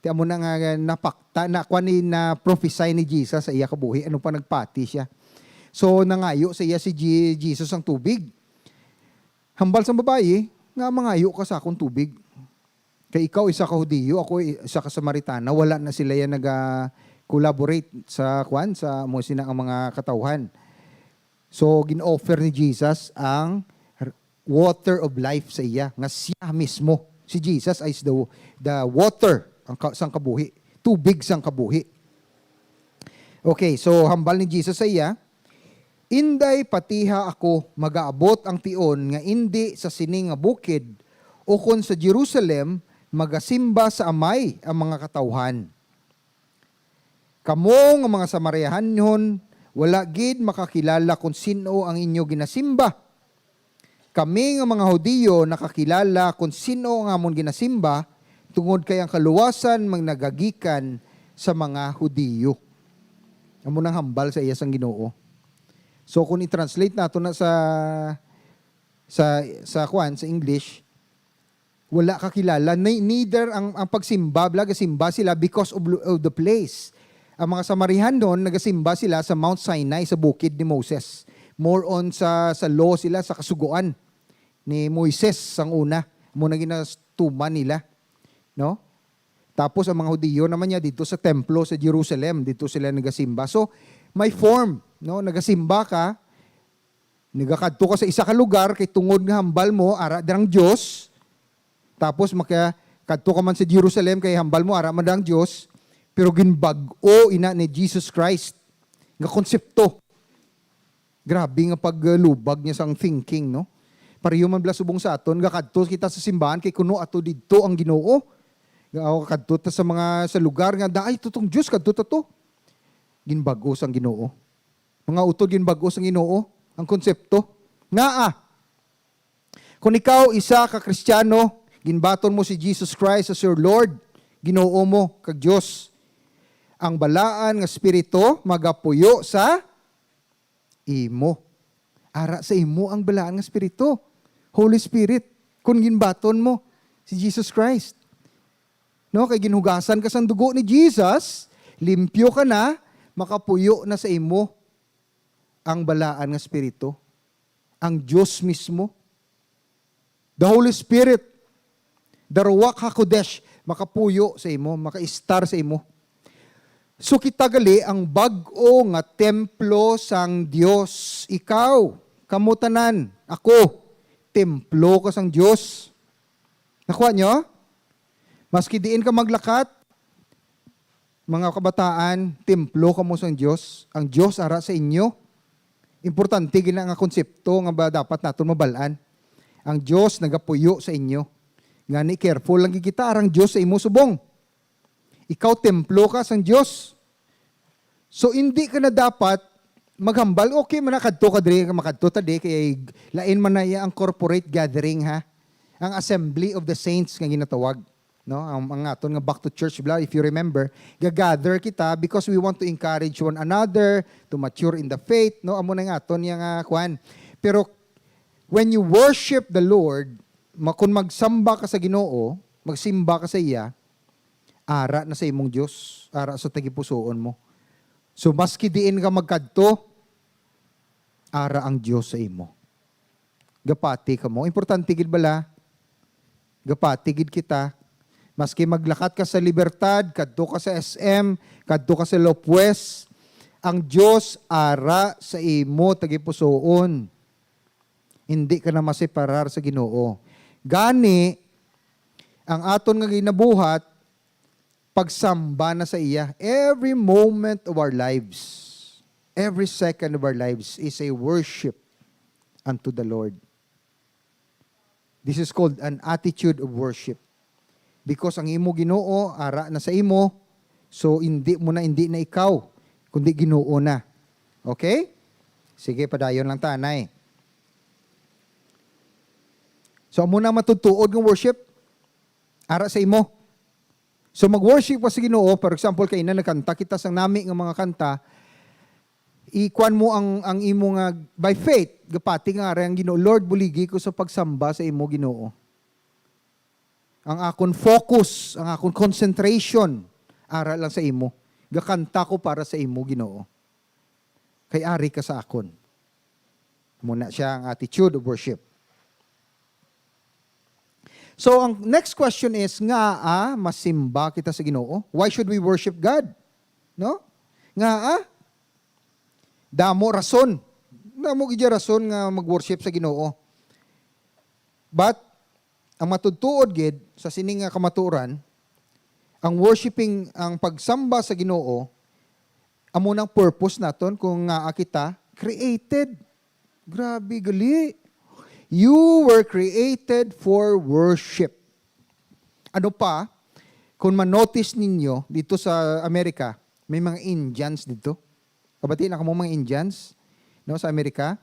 ti amo na nga napakta, na, kwan ni, na prophesy ni Jesus sa iya kabuhi, ano pa nagpati siya. So, nangayo sa iya si Je-, Jesus ang tubig. Hambal sang babayi, nga mangayo ka sa akong tubig. Kay ikaw isa ka Hudiyo, ako i-, isa ka Samaritana, wala na sila yan naga-collaborate sa, kwan, sa mo sina ang mga katawhan. So, gin-offer ni Jesus ang r-, water of life sa iya, nga siya mismo. Si Jesus is the, the water, ang ka-, sang kabuhi. Tubig sang kabuhi. Okay, so hambal ni Jesus sa iya, "Inday patiha ako, magaabot ang tion nga indi sa sini nga bukid, ukon sa Jerusalem, magasimba sa Amay ang mga katawhan. Kamo nga mga Samarihanhon, wala gid makakilala kon sin-o ang inyo ginasimba. Kami nga mga Hudiyo nakakilala kon sin-o ang amon ginasimba, tungod kay ang kaluwasan magnagagikan sa mga Hudiyo." Amo nang hambal sa iya sang Ginoo. So, kung i-translate nato na sa, sa, sa, kwan, sa English, wala ka kilala. Ni-, neither ang, ang pagsimba, bala, gasimba sila because of, of the place. Ang mga Samarihanon, nagasimba sila sa Mount Sinai, sa bukid ni Moses. More on sa, sa law sila, sa kasugoan ni Moises sang una. Amo na ginatuman nila, no? Tapos ang mga Hudiyo naman niya dito sa templo sa Jerusalem, dito sila nagasimba. So, may form, no? Nagasimba ka, nagakadto ka sa isa ka lugar kay tungod nga hambal mo ara dirang Dios. Tapos makakadto ka man sa Jerusalem kay hambal mo ara man dirang Dios. Pero ginbag-o ina ni Jesus Christ nga konsepto. Grabe nga paglubag niya sang thinking, no? Pareho man bala subong sa aton, gakadto kita sa simbahan kay kuno ato didto ang Ginoo. Ga-, o kadto ta sa mga, sa lugar nga, "Daay, tutong Dios, kadto ta to." Ginbag-o sang Ginoo. Mga utod, ginbag-o sang Ginoo ang konsepto. Ngaa? Kung ikaw isa ka Kristiyano, ginbaton mo si Jesus Christ as your Lord, Ginoo mo, kag Dios, ang balaan nga Espiritu magapuyo sa imo. Ara sa imo ang balaan nga Espiritu, Holy Spirit, kung ginbaton mo si Jesus Christ. No, kay ginhugasan ka sang dugo ni Jesus, limpyo ka na, makapuyo na sa imo ang balaan nga Espiritu, ang Dios mismo. The Holy Spirit, the Ruach HaKodesh, makapuyo sa imo, makaistar sa imo. So kita gali ang bag-o nga templo sang Dios. Ikaw, kamo tanan, ako, templo ka sang Dios. Nakuha nyo? Maski diin ka maglakat, mga kabataan, templo kamo sang Dios. Ang Dios ara sa inyo. Importante gina nga konsepto nga ba dapat naton mabalaan. Ang Dios nagapuyo sa inyo. Ngani, careful lang gid kita, arang Dios sa imo subong. Ikaw templo ka sang Dios. So, hindi ka na dapat maghambal, "Okay man na, kadto ka diri, makadto ta di, kay lain man na iya ang corporate gathering, ha? Ang assembly of the saints nga ginatawag." No? Ang, ang aton nga back to church, bla, if you remember, gagather kita because we want to encourage one another to mature in the faith, no? Amo na nga aton nga, ah, kwan. Pero when you worship the Lord, ma-, kung magsamba ka sa Ginoo, magsimba ka sa iya, ara na sa imong Dios, ara sa tagipusoon mo. So, maski diin ka magkadto, ara ang Dios sa imo. Gapati ka mo. Importante gid bala? Gapati gid kita. Maski maglakat ka sa Libertad, kadto ka sa S M, kadto ka sa Lopez, ang Dios ara sa imo tagipusoon. Hindi ka na maseparar sa Ginoo. Gani, ang aton nga ginabuhat, pagsamba na sa iya. Every moment of our lives, every second of our lives is a worship unto the Lord. This is called an attitude of worship. Because ang imo Ginoo, ara na sa imo, so hindi mo na, hindi na ikaw, kundi Ginoo na. Okay? Sige, padayon lang ta, anay. So, amo na matudtuod nga worship, ara sa imo. So, mag-worship ka sa Ginoo, for example, kaina nagkanta kita sang nami nga mga kanta, ikuan mo ang, ang imo nga, by faith, gapati nga ara ang Ginoo, "Lord, buligi ko sa pagsamba sa imo, Ginoo. Ang akon focus, ang akon concentration, ara lang sa imo. Gakanta ko para sa imo, Ginoo. Kay ari ka sa akon." Muna siya ang attitude of worship. So, ang next question is, ngaa masimba kita sa Ginoo? Why should we worship God? No? Ngaa? Damo rason. Damo gid rason nga mag-worship sa Ginoo. But, ang matudtuod gid sa sini nga kamatuoran, ang worshiping, ang pagsamba sa Ginoo, amo nang purpose naton kung ngaa kita created. Grabe gali. You were created for worship. Ano pa, kung ma-notice ninyo dito sa Amerika, may mga Indians dito. Kabati na kamo mga Indians, no, sa Amerika.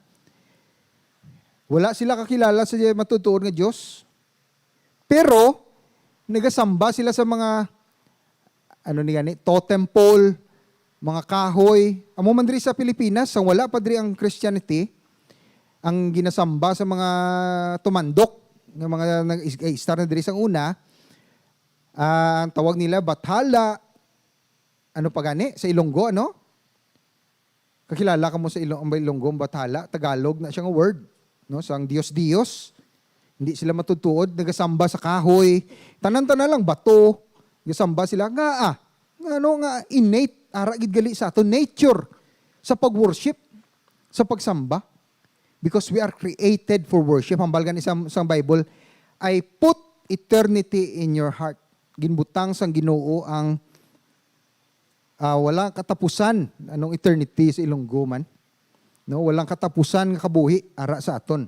Wala sila kakilala sa matutuon nga Dios. Pero, nagasamba sila sa mga, ano ni gani, totem pole, mga kahoy. Amo man diri sa Pilipinas, sang wala pa diri ang Christianity, ang ginasamba sa mga tumandok, nga mga nag-, istar na diri sang una, ah, ang tawag nila, bathala, ano pa gani, sa Ilonggo, ano? Kakilala kamo sa Ilong-, ang Ilonggo, bathala, Tagalog na siya nga word, no? Sang Dios-Dios. Hindi sila matudtuod, nagasamba sa kahoy. Tanan-tanan lang bato. Nagasamba sila. Nga, ah, nga, ano, nga innate, ara gid gali sa ato, nature, sa pag-worship, sa pagsamba. Because we are created for worship. Hambal gani sa, sa Bible, "I put eternity in your heart." Ginbutang sang Ginoo ang, ah, walang katapusan, anong eternity sa Ilonggo man. No, walang katapusan nga kabuhi ara sa aton.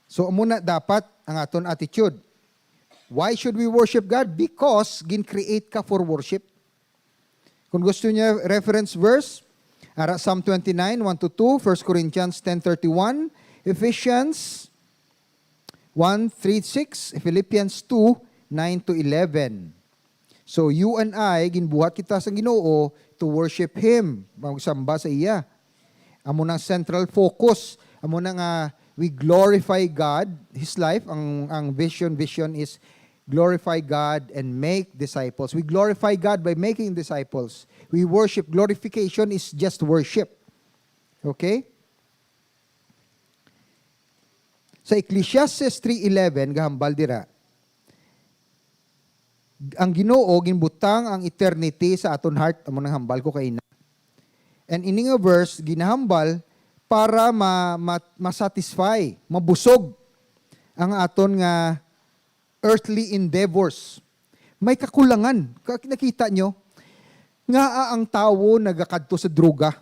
So, amo na dapat ang aton attitude. Why should we worship God? Because gin-create ka for worship. Kung gusto niya reference verse, ara Psalm twenty-nine, one to two, First Corinthians ten thirty-one, Ephesians one three six, Philippians two nine to eleven. So, you and I, ginbuhat kita sa Ginoo to worship Him, magsamba sa iya. Amo nang central focus, amo na nga we glorify God, His life, ang, ang vision, vision is glorify God and make disciples. We glorify God by making disciples. We worship. Glorification is just worship. Okay? Sa Ecclesiastes three eleven, gahambal dira, ang Ginoo ginbutang ang eternity sa aton heart, amo nang hambal ko kaina. And ini nga verse ginahambal para ma-, ma-, ma-satisfy, mabusog ang aton nga earthly endeavors. May kakulangan. Ka-, nakita nyo? Ngaa ang tawo nagakadto sa droga?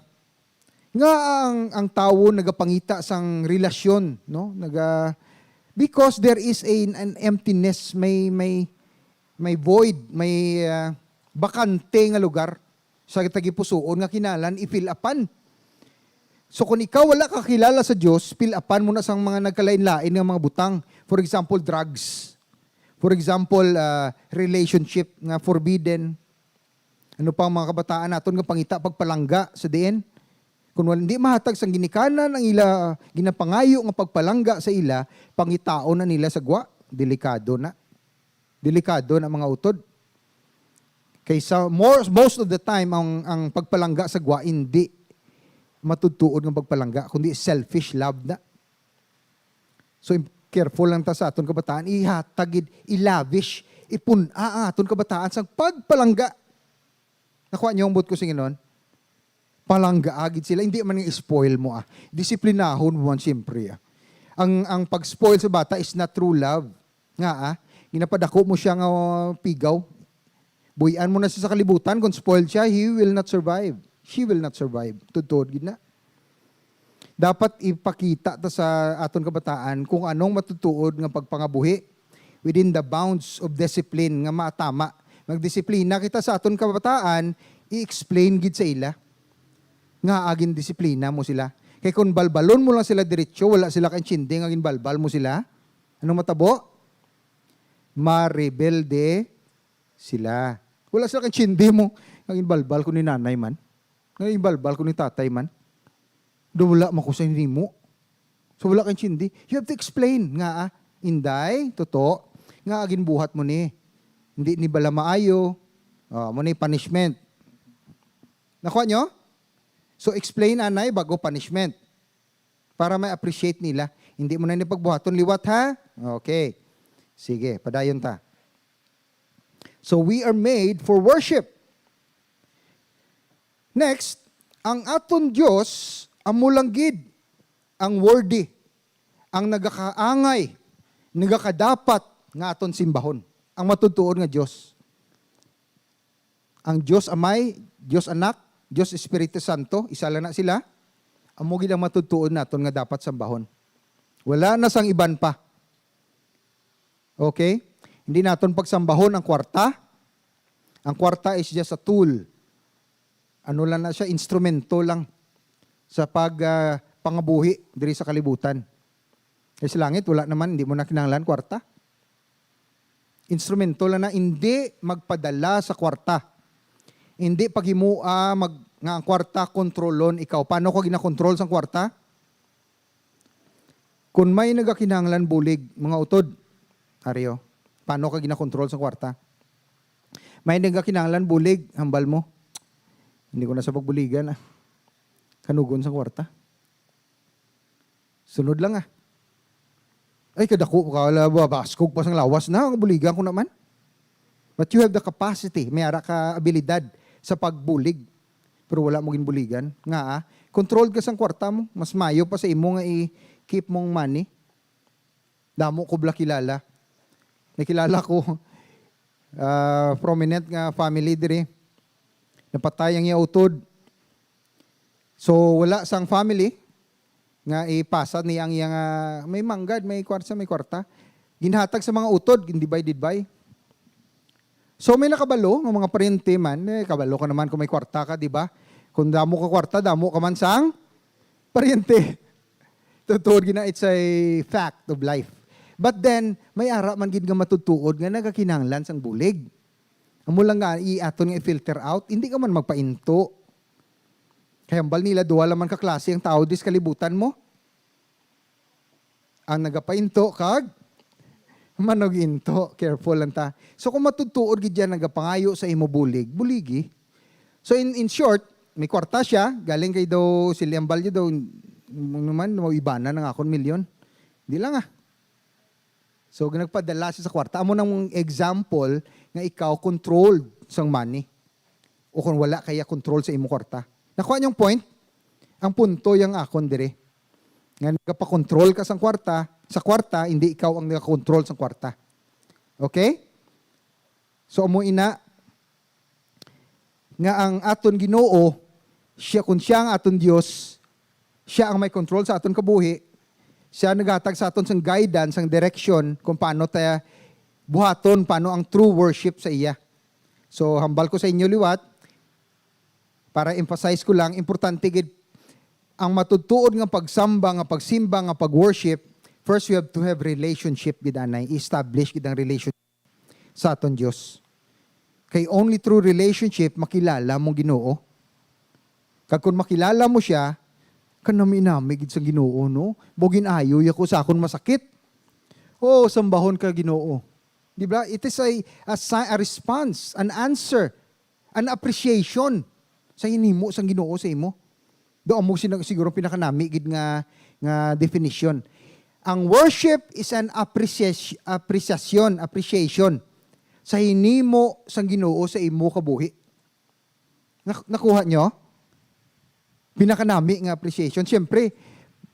Ngaa ang, ang tawo nagapangita sang relasyon, no? Naga-, because there is a, an emptiness, may, may, may void, may, ah, bakante nga lugar sa tagipusoon nga kinahanglan i-fill upan. So, kung ikaw wala ka kilala sa Dios, fill upan mo na sang mga nagkalain-lain nga mga butang. For example, drugs. For example, ah, relationship nga forbidden. Ano pa ang mga kabataan naton nga pangita pagpalangga sa diin? Kung wala, hindi mahatag sang ginikanan ang ila ginapangayo nga pagpalangga sa ila, pangitaon na nila sa gwa. Delikado na. Delikado na, mga utod. Kaysa more, most of the time, ang, ang pagpalangga sa gwa, hindi matudtuod nga pagpalangga, kundi selfish love na. So, im-, careful lang ta sa aton kabataan, ihatag gid, i-lavish, ipun-a ang aton kabataan sa pagpalangga. Nakuha niyo ang buot ko sa ingon? Palanggaa gid sila, hindi man nga spoil mo, ah. Disiplinahon mo man, siyempre, ah. Ang, ang pag-spoil sa bata is not true love. Nga, ah, ginapadako mo siya nga pigaw. Buy-an mo na siya sa kalibutan, kung spoiled siya, he will not survive. She will not survive. Tudtod gid na. Dapat ipakita ta sa aton kabataan kung anong matutuod nga pagpangabuhi within the bounds of discipline nga matama. Magdisiplina kita sa aton kabataan, i-explain gid sa ila nga agin disiplina mo sila. Kay kung balbalon mo lang sila diretso, wala sila kaintindi nga ginbalbal mo sila. Anong matabo? Marebelde sila. Wala sila kaintindi mo. Nga ginbalbal ko ni nanay man. Nga ginbalbal ko ni tatay man. Do wala man ko sa nimo. So wala kaintindi. You have to explain nga, ah, Inday, Toto, nga ginbuhat mo ni. Hindi ni bala maayo. Oh, mo ni punishment. Nakuha nyo? So explain, anay, bago punishment. Para ma-appreciate nila. Hindi mo na ni pagbuhaton liwat, ha? Okay. Sige, padayon ta. So we are made for worship. Next, ang aton Dios amo lang gid ang worthy, ang nagakaangay, nagakadapat nga aton simbahon. Ang matutuod nga Dios. Ang Dios Amay, Dios Anak, Dios Espiritu Santo, isa lang na sila. Amo gid ang matutuod naton nga dapat sambahon. Wala na sang iban pa. Okay? Hindi naton pagsambahon ang kwarta. Ang kwarta is just a tool. Ano lang na siya, instrumento lang sa pag, ah, pangabuhi diri sa kalibutan. Kay sa langit, wala naman, hindi mo na kinahanglan kwarta. Instrumento lang na, hindi magpadala sa kwarta. Hindi paghimua mag, nga ang kwarta kontrolon ikaw. Paano ka ginakontrol sang kwarta? Kung may nagakinahanglan bulig, mga utod, Ario, paano ka ginakontrol sa kwarta? May nagakinahanglan bulig, hambal mo. Hindi ko na sa pagbuligan, ah. Kanugon sa kwarta. Sunod lang, ah. Ay, kadako ka, wala ba, baskog pa sang lawas na, ang buligan ko naman. But you have the capacity, may ara ka abilidad sa pagbulig. Pero wala mo ginbuligan. Nga, ah, controlled ka sang kwarta mo. Mas mayo pa sa imo nga i-keep mong money. Damo ko bala kilala. Nakilala ko, ah, prominent nga family diri. Napatay ang iya utod. So, wala sang family nga ipasa ni ang iya nga may manggad, may kwarta, may kwarta. Ginhatag sa mga utod, gin-divide-divide. So, may nakabalo nga mga paryente man, eh, kabalo ka naman kung may kwarta ka, di ba? Kung damo ka kwarta, damo ka man sang paryente. Tutuod gina, it's a fact of life. But then, may ara man gid nga matutuod nga nagakinahanglan sang bulig. Amo lang nga, i-, aton nga i-filter out, hindi ka man magpainto. Kay hambal nila, duha lang man ka klase ang tao dis kalibutan mo. Ang nagapainto kag manuginto. Careful lang ta. So, kung matutuod gid yan, nagapangayo sa imo bulig, buligi. So, in, in short, may kwarta siya, galing kay daw, si Liambal daw, ano man, maibanan ang akon milyon. Di lang, ah. So, nagpadala siya sa kwarta. Amo nang example nga ikaw controlled sang money. O kung wala kaya control sa imo kwarta. Nakuha niyong point? Ang punto yang akon dire. Nga nagapakontrol ka sang kwarta, sa kwarta, hindi ikaw ang nagakontrol sang kwarta. Okay? So, amo ina nga ang aton Ginoo, siya, kung siya ang aton Dios, siya ang may control sa aton kabuhi, siya naghatag sa aton sang guidance, sang direction kung paano ta buhaton, paano ang true worship sa iya. So, hambal ko sa inyo liwat, para emphasize ko lang, importante gid ang matutuod nga pagsamba, nga pagsimba, nga pag-worship, first we have to have relationship gid anay, establish gid ang relationship sa aton Dios. Kay only through relationship makilala mo Ginoo. Kag kung makilala mo siya, kanami-nami gid sa Ginoo, no? Bugin ayo ako sa akon masakit. Oo, sambahon ka Ginoo. Di ba? It is a, a, si-, a response, an answer, an appreciation sa hinimo sang Ginoo sa imo. Do amo sina-, siguro pinakanami gid nga, nga definition. Ang worship is an appreciation, appreciation, appreciation sa hinimo sang Ginoo sa imo kabuhi. Nak-, nakuha nyo? Pinakanami nga appreciation. Siyempre,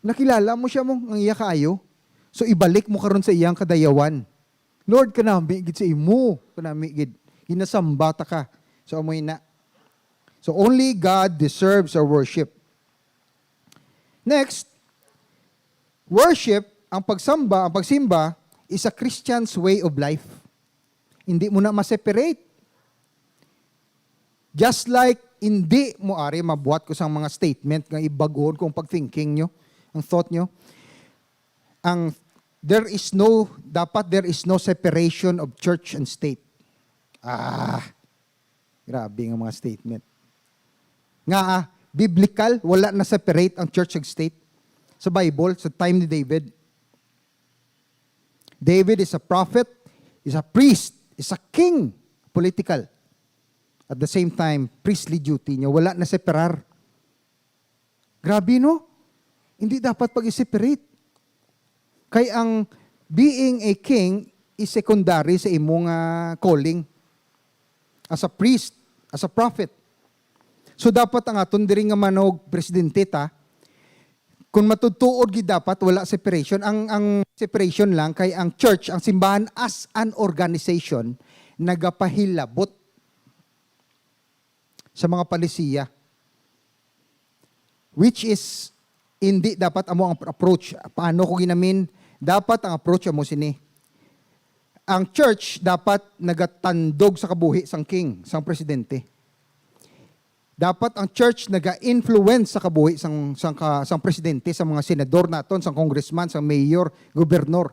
nakilala mo siya mo, ang iya kaayo. So, ibalik mo karon sa iyang kadayawan. Lord, kanami gid sa imo. Kanami gid. Ginasamba ta ka. So, amoy na. So, only God deserves our worship. Next, worship, ang pagsamba, ang pagsimba is a Christian's way of life. Hindi mo na ma-separate. Just like, hindi mo, ari, mabuhat ko sang mga statement nga ibag-on ko ang pag-thinking nyo, ang thought nyo. Ang, there is no, dapat there is no separation of church and state. Ah, grabe nga mga statement. Nga, ah, biblical, wala na separate ang church and state sa Bible, sa time ni David. David is a prophet, is a priest, is a king, political. At the same time, priestly duty niya, wala na separar. Grabe, no? Hindi dapat pag-separate. Kay ang being a king is secondary sa imong, ah, calling as a priest, as a prophet. So, dapat ang aton diri nga manog presidente ta, kung matudtuod gid, dapat wala separation. Ang, ang separation lang kay ang church, ang simbahan as an organization, nagapahilabot sa mga palisiya, which is hindi dapat amo ang approach. Paano ko ginamin? Dapat ang approach amo sini. Ang church dapat nagatandog sa kabuhi sang king, sang presidente. Dapat ang church naga-influence sa kabuhi sang, sang, ka, sang presidente, sa mga senador naton, sang congressman, sang mayor, gobernador.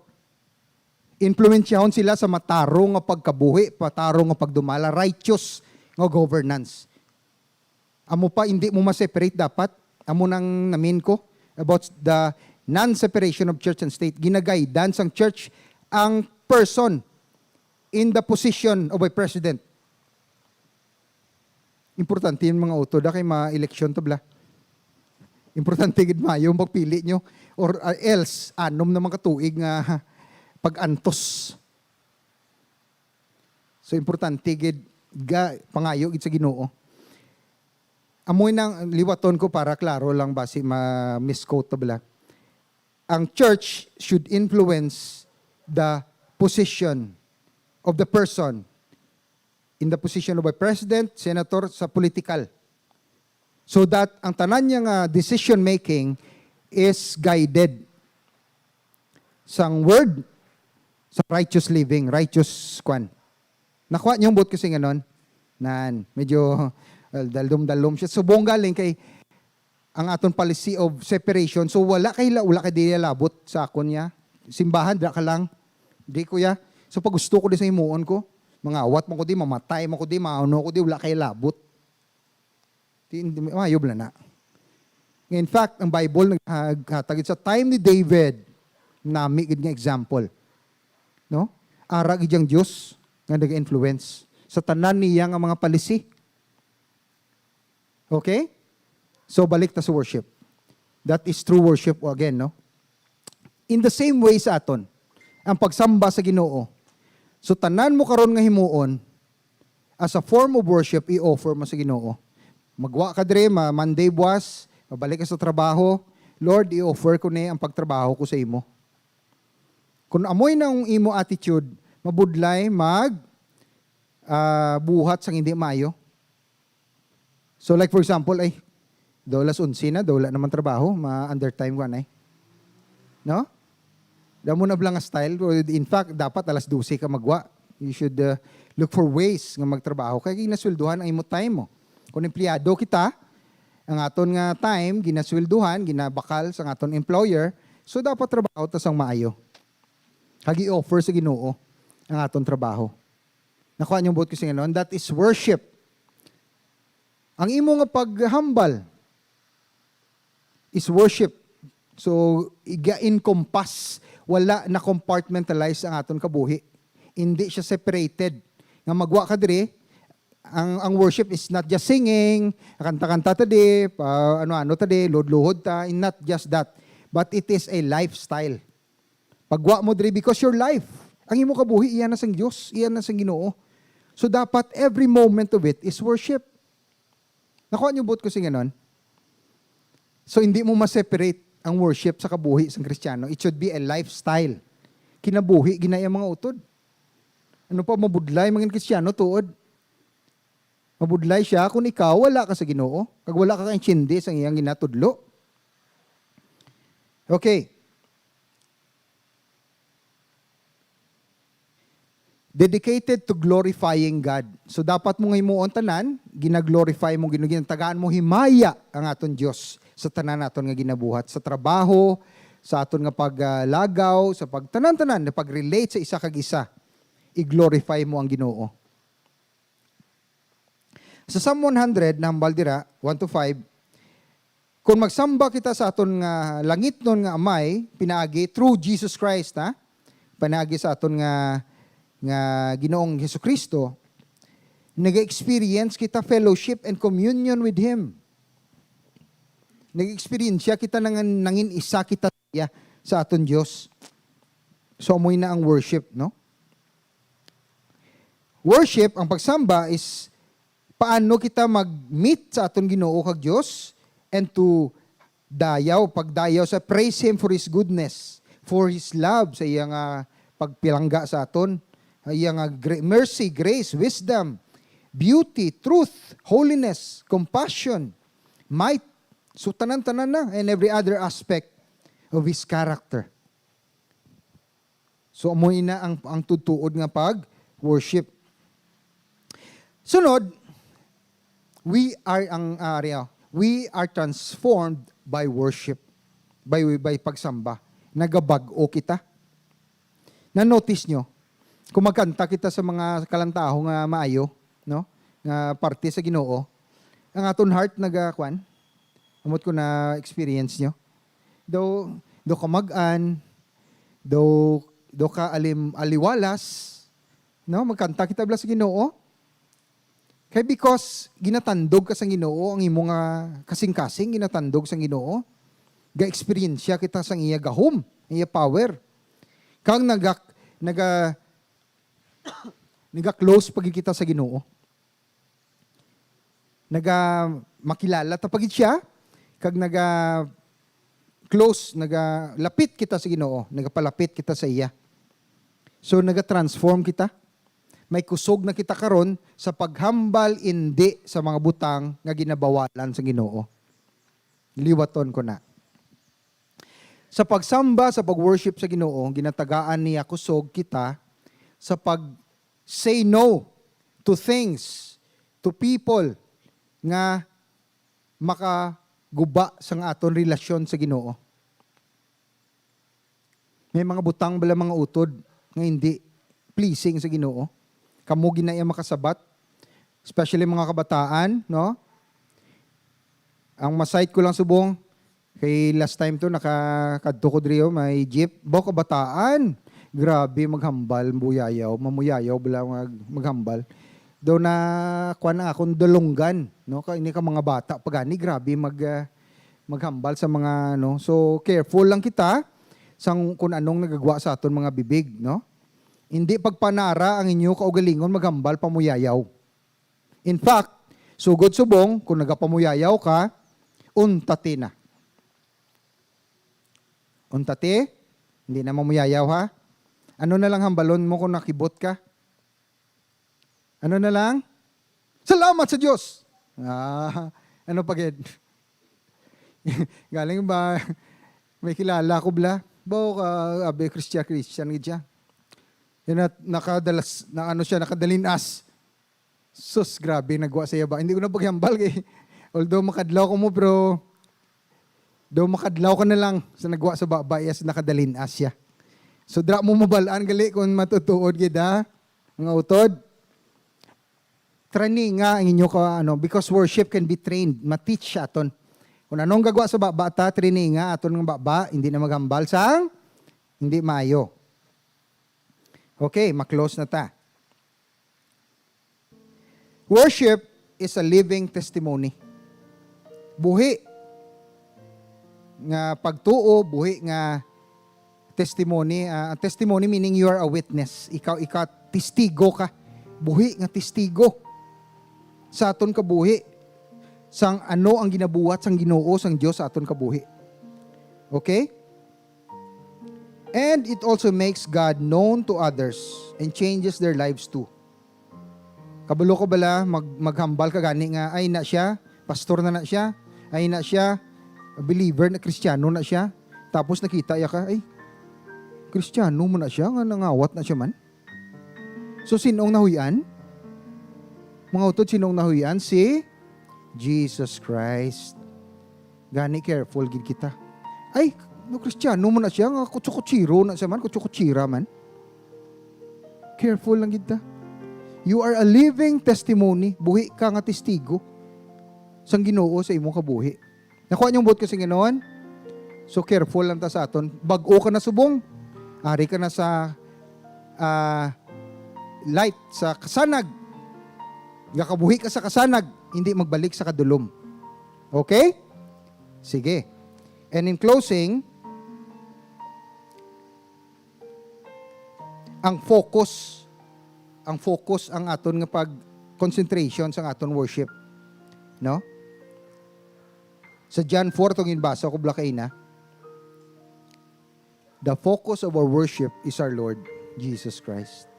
Impluwensyahon sila sa matarong nga pagkabuhi, matarong nga pagdumala, righteous nga governance. Amo pa, hindi mo ma-separate dapat. Amo nang namin ko about the non-separation of church and state. Ginaguidean sang church ang person in the position of a president. Importante yung mga utod, ah, kay ma-eleksyon to, bla. Importante gid maayo ang pagpili nyo. Or, ah, else, anom naman ka tuig nga pag-antos. So, importante gid ga, pangayo gid sa Ginoo. Amoy nang liwaton ko para klaro lang, basi ma-misquote ta bala. Ang church should influence the position of the person in the position of a president, senator, sa political. So that ang tanan niya nga decision making is guided sang word, sa righteous living, righteous kwan. Nakuha niyo ang buot ko singanon? Nan, medyo, uh, dalom-dalom siya. Subong galing kay ang aton policy of separation. So, wala kay la-, wala kay dili labot sa akon niya. Simbahan, dira ka lang. Di, kuya. So, pag gusto ko di sa himuon ko, mangawat man ko di, mamatay man ko di, maano ko di, wala kay labot. Di, di, maayo bala na. Nga, in fact, ang Bible naghatag sa time ni David, nami gid nga example. No? Ara gid ang Dios nga nag-influence sa tanan niya nga mga policy. Okay? So, balik ta sa worship. That is true worship again, no? In the same way sa aton, ang pagsamba sa Ginoo. So, tanan mo karon nga himuon, as a form of worship, i-offer mo sa Ginoo. Magwa ka diri, ma-, Monday buwas, mabalik ka sa trabaho, "Lord, i-offer ko ni ang pagtrabaho ko sa imo." Kung amoy na ang imo attitude, mabudlay mag, ah, buhat sang hindi maayo. So, like, for example, ay, daw alas onse na, daw wala naman trabaho, ma-undertime ko, anay. No? Damo na bala nga style. In fact, dapat alas dose ka magwa. You should, uh, look for ways nga magtrabaho. Kaya ginasweldohan ang imo time mo. Kung empleyado kita, ang aton nga time, ginasweldohan, ginabakal sa aton employer, so dapat trabaho ta sang maayo. Kag i-offer sa Ginoo ang aton trabaho. Nakuha niyo ang buot ko singanon? That is worship. Ang imo nga paghambal is worship. So, iga-encompass, wala na compartmentalize ang aton kabuhi. Hindi siya separated. Nga magwa ka diri, ang, ang worship is not just singing, kanta-kanta ta di, pa, ano-ano ta di, luhod-luhod ta, and not just that. But it is a lifestyle. Pagwa mo diri because your life, ang imo kabuhi, iya na sang Dios, iya na sang Ginoo. So, dapat every moment of it is worship. Nakuha niyo buot ko singanon? So, hindi mo ma-separate ang worship sa kabuhi sang Kristiyano. It should be a lifestyle. Kinabuhi gina iya mga utod. Ano pa, mabudlay mga Kristiyano tuod. Mabudlay siya kung ikaw wala ka sa Ginoo, kag wala ka kaintindi sa iyang ginatudlo. Okay. Dedicated to glorifying God. So, dapat mo nga himuon tanan, gina-glorify mo, Ginoo, ginatagaan mo himaya ang aton Dios sa tanan naton nga ginabuhat, sa trabaho, sa aton nga paglagaw, sa pagtanan-tanan, na pag-relate sa isa kag isa, i-glorify mo ang Ginoo. Sa Psalm one hundred, nahambal dira, one to five, kung magsamba kita sa aton nga langitnon nga Amay, pinaagi through Jesus Christ, ha? Pinaagi sa aton nga, nga Ginoong Jesucristo, nag-experience kita fellowship and communion with Him. Nag-experience kita, nang, nangin isa kita sa iya, sa aton Dios. So, amoy na ang worship, no? Worship, ang pagsamba is paano kita mag-meet sa aton Ginoo kag Dios and to dayaw, pagdayaw sa praise Him for His goodness, for His love, sa iya nga pagpilangga sa aton, sa iya nga gra-, mercy, grace, wisdom, beauty, truth, holiness, compassion, might. So, tanan-tanan na, and every other aspect of His character. So, amo ina ang, ang tudtuod nga pag-worship. Sunod, we are ang, ah, ari, ah, we are transformed by worship, by, by pagsamba. Nagabag-o kita. Na-notice nyo, kung magkanta kita sa mga kalantaho nga maayo, no? Nga parte sa Ginoo, ang aton heart naga-, kwan? Amot ko na-experience nyo. Daw, daw kamag-an, daw, daw ka alim-, aliwalas, no? Magkanta kita bala sa Ginoo. Kay because ginatandog ka sang Ginoo, ang imo nga kasing-kasing ginatandog sang Ginoo. Ga-eksperyensya kita sang iya gahom, iya power. Kag naga-, naga-, naga-close pa gid kita sa Ginoo. Naga-, makilala ta pa gid siya, kag naga-close, nagalapit kita sa Ginoo, nagapalapit kita sa iya. So, naga-transform kita. May kusog na kita karon sa paghambal indi sa mga butang nga ginabawalan sa Ginoo. Liwaton ko na. Sa pagsamba, sa pag-worship sa Ginoo, ginatagaan niya kusog kita sa pag-say no to things, to people nga makaguba sang aton relasyon sa Ginoo. May mga butang bala, mga utod nga hindi pleasing sa Ginoo? Kamo gid na iya makasabat, especially mga kabataan, no? Ang ma-cite ko lang subong, kay last time to, nakakadto ko diri, oh, may jeep. Baw, kabataan, grabe maghambal, buyayaw, mamuyayaw bala mag-, maghambal. Daw na, kuwan ang akong dalunggan, no? Ka-, ini ka mga bata pa gani, grabe mag-, ah, maghambal sa mga, ano. So, careful lang kita sang kun anong nagagwa sa aton mga bibig, no? Hindi pagpanara ang inyo kaugalingon maghambal pamuyayaw. In fact, sugod subong, kung nagapamuyayaw ka, untati na. Untati, hindi na mamuyayaw, ha? Ano na lang hambalon mo kung nakibot ka? Ano na lang? Salamat sa Diyos! Ah, ano pa gid? Galing ba, may kilala ko bala. Baw ka, abi, Christian, Christian gid siya. Yun at nakadalas, na ano siya, nakadalinas. Sus, grabe, nagwa sa iya ba. Hindi ko na paghambal kay, although makadlaw ko mo, pero daw makadlaw ka na lang sa nagwa sa baba, yes, nakadalinas siya. So, dira mo mabalaan gali kung matutuod gid, ha? Mga utod. Training nga ang inyo ka, ano, because worship can be trained. Ma-teach siya aton. Kung anong gagwa sa baba ta, training nga aton nga baba, hindi na maghambal sang hindi maayo. Okay, ma-close na ta. Worship is a living testimony. Buhi nga pagtuo, buhi nga testimony. Ah, testimony meaning you are a witness. Ikaw, ikaw, testigo ka. Buhi nga testigo sa aton kabuhi. sang ano ang ginabuhat sang Ginoo, sang Dios sa aton kabuhi. Okay? And it also makes God known to others and changes their lives too. Kabalo ko bala, mag-, maghambal ka gani nga, "Ay na siya, pastor na na siya. Ay na siya, believer na, Kristiyano na siya." Tapos nakita ya ka, "Ay, Kristiyano man na siya, nga nangawat na siya man." So, sinong nahuy-an? Mga utod, sinong nahuy-an? Si Jesus Christ. Gani, careful gid kita. "Ay, no, Kristiyano man na siya, nga kutso-kutsiro na siya man, kutso-kutsira man." Careful lang gid ta. You are a living testimony. Buhi ka nga testigo sang Ginoo sa imong kabuhi. Nakuha niyo ang buot ko sa Ginoo? So, careful lang ta sa aton. Bag-o ka na subong. Ari ka na sa, ah, light, sa kasanag. Gakabuhi ka sa kasanag, hindi magbalik sa kadulom. Okay? Sige. And in closing, ang focus, ang focus ang aton nga pag-, concentration sa aton worship. No? Sa John four, itong ginbasa ko, bala kaina, "The focus of our worship is our Lord Jesus Christ."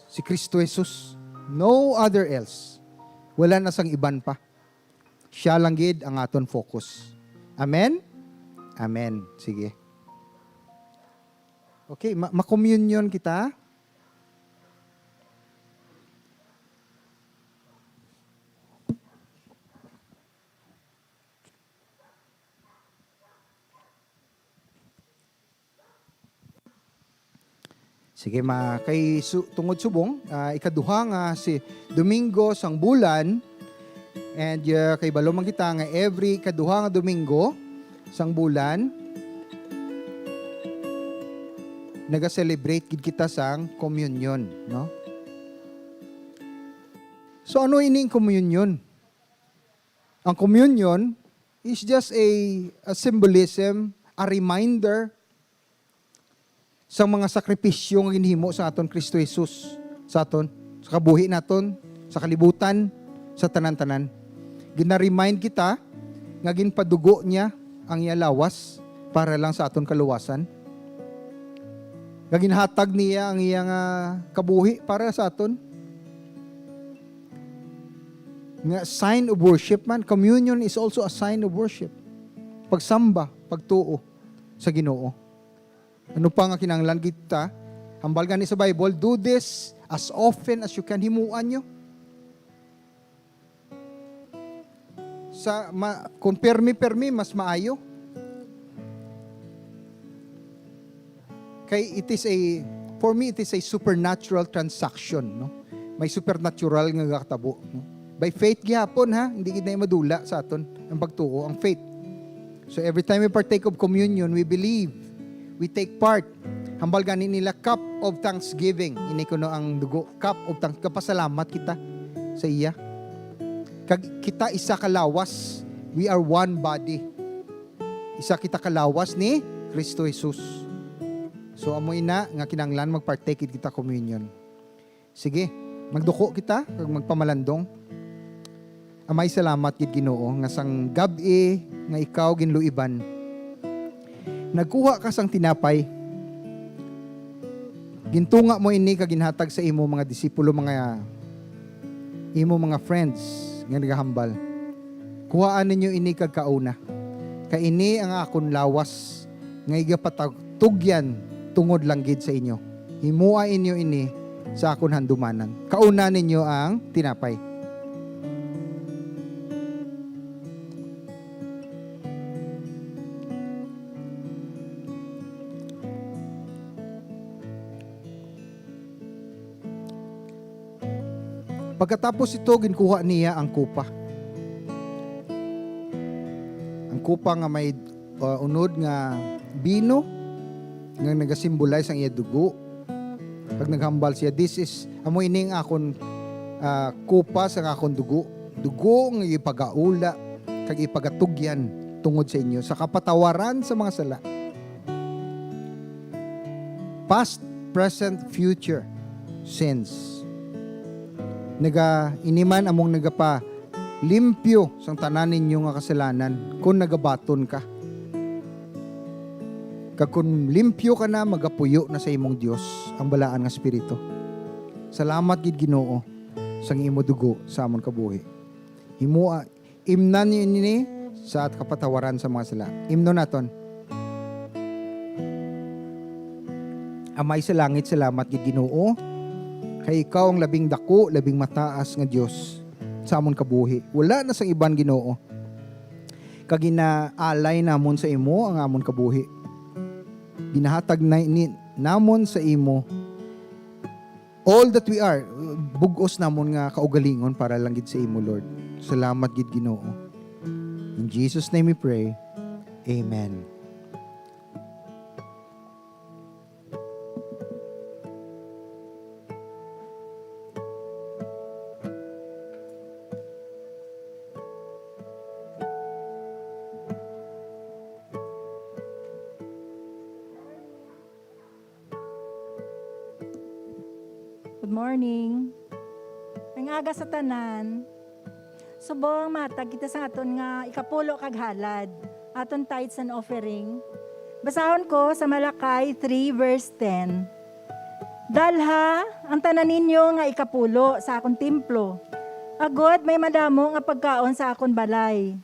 Si Kristo Jesus. No other else. Wala na sang iban pa. Siya lang gid ang aton focus. Amen? Amen. Sige. Okay, ma-, ma-communion kita. Sige, ma-, kay su-, tungod subong, ah, ikaduha nga si Domingo sang bulan, and, ah, kay balo man kita nga every ikaduha nga Domingo sang bulan, naga-celebrate gid kita sang communion, no? So, ano ining communion? Ang communion is just a, a symbolism, a reminder sa mga sakripisyo nga ginhimo sa aton Kristo Jesus, sa aton, sa kabuhi naton, sa kalibutan, sa tanan-tanan. Gina-remind kita nga ginpadugo niya ang iya lawas para lang sa aton kaluwasan. Nga ginhatag niya ang iya nga kabuhi para sa aton. Nga sign of worship man, communion is also a sign of worship. Pagsamba, pagtuo sa Ginoo. Ano pa nga kinahanglan kita? Hambal gani sa Bible, "Do this as often as you can." Himuan nyo. Sa, ma-, kung permi-permi, mas maayo. Kay it is a, for me, it is a supernatural transaction, no? May supernatural nga gatabo, no? By faith gihapon, ha? Hindi gid na madula sa aton ang pagtuo, ang faith. So every time we partake of communion, we believe, we take part. Hambal gani nila, cup of thanksgiving. Ini kuno ang dugo, cup of thanks. Kapasalamat kita sa iya. Kag kita isa ka lawas. We are one body. Isa kita ka lawas ni Kristo Jesus. So, amo ina nga kinahanglan mag-partake kita communion. Sige, magduko kita kag magpamalandong. Amay, salamat gid, Ginoo, nga sang gab-i nga ikaw ginluiban, nagkuha ka sang tinapay. Gintunga mo ini kag ginhatag sa imo mga disipulo, mga imo mga friends nga nagahambal. Kuhaa ninyo ini kag kauna. Kay ini ang akon lawas nga igapatugyan tungod lang gid sa inyo. Himoa inyo ini sa akon handumanan. Kauna ninyo ang tinapay. Pagkatapos ito, ginkuha niya ang kupa. Ang kupa nga may, uh, unod nga bino, nga nagasimbolize ang iya dugo. Kag naghambal siya, "This is, amo ini ang akon, ah, kupa sang akon dugo. Dugo nga ipagaula kag ipagatugyan tungod sa inyo, sa kapatawaran sa mga sala." Past, present, future sins. Naga, ini man among nagapa-, limpyo sang tanan ninyo nga kasalanan kon nagabaton ka. Kag kon limpyo ka na, magapuyo na sa imong Dios ang balaan nga Espiritu. Salamat gid, Ginoo, sang imo dugo sa amon kabuhi. Himoa, imnan niyo ini sa kapatawaran sa mga sala. Imnon naton. Amay sa langit, salamat gid, Ginoo, kay ikaw ang labing dako, labing mataas nga Dios sa amon kabuhi. Wala na sang iban, Ginoo. Kag ginaalay namon sa imo ang amon kabuhi. Ginahatag na ni, namon sa imo all that we are, bug-os namon nga kaugalingon para lang gid sa imo, Lord. Salamat gid, Ginoo. In Jesus' name we pray. Amen. Good morning. Maayong aga sa tanan. Subong mahatag kita sa aton nga ikapulo kag halad, aton tithes and offering. Basahon ko sa Malachi three verse ten. "Dalha ang tanan ninyo nga ikapulo sa akon templo, agod may madamo nga pagkaon sa akon balay.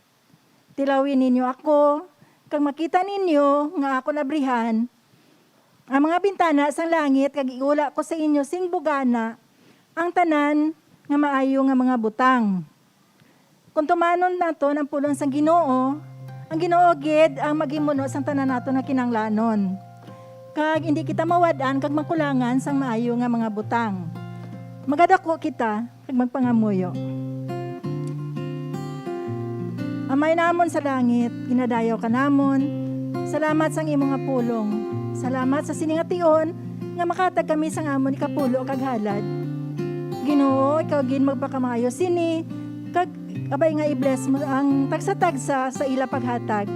Tilawi ninyo ako, kag makita ninyo nga akon abrihan ang mga bintana sang langit, kag iula ko sa inyo sing bugana ang tanan nga maayo nga mga butang." Kon tumanon naton ang pulong sang Ginoo, ang Ginoo gid ang maghimuno sang tanan naton nga kinahanglanon, kag indi kita mawad-an kag makulangan sang maayo nga mga butang. Magadako kita kag magpangamuyo. Amay namon sa langit, ginadayaw ka namon. Salamat sang imo nga pulong. Salamat sa sini nga tion nga makahatag kami sang amon ikapulo kag halad. Ginoo, ikaw gid magpakamaayo sini, kag abay nga i-bless mo ang tagsa-tagsa sa ila paghatag.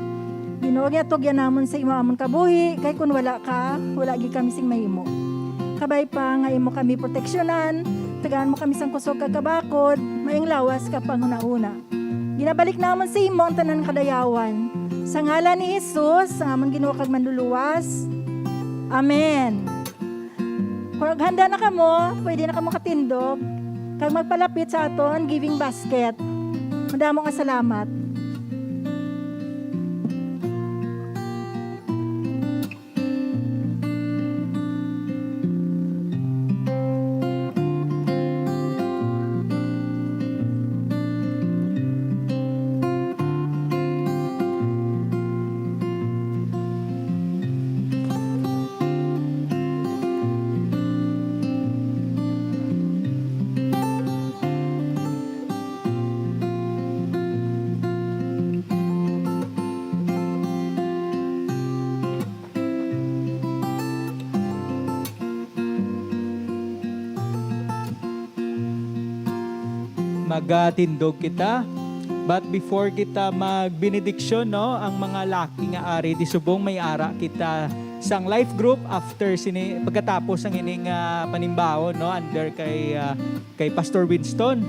Ginoo, ginatugyan namon sa imo amon kabuhi, kay kun wala ka, wala gid kami sing mahimo. Kabay pa nga imo kami proteksyonan, tagaan mo kami sang kusog kag kabakod, maayong lawas kag panghunahuna. Ginabalik namon sa imo ang tanan kadayawan. Sa ngalan ni Jesus, ang amon Ginoo kag Manluluwas. Amen. Kung naghanda na kamo, pwede na kamo katindog kag magpalapit sa aton giving basket. Madamo nga salamat. Magatindog kita. But before kita magbenediksyon, no, ang mga laki nga ari, di subong may ara kita sang life group after sini, pagkatapos ang ining, ah, panimbaon, no, under kay, ah, kay Pastor Winston.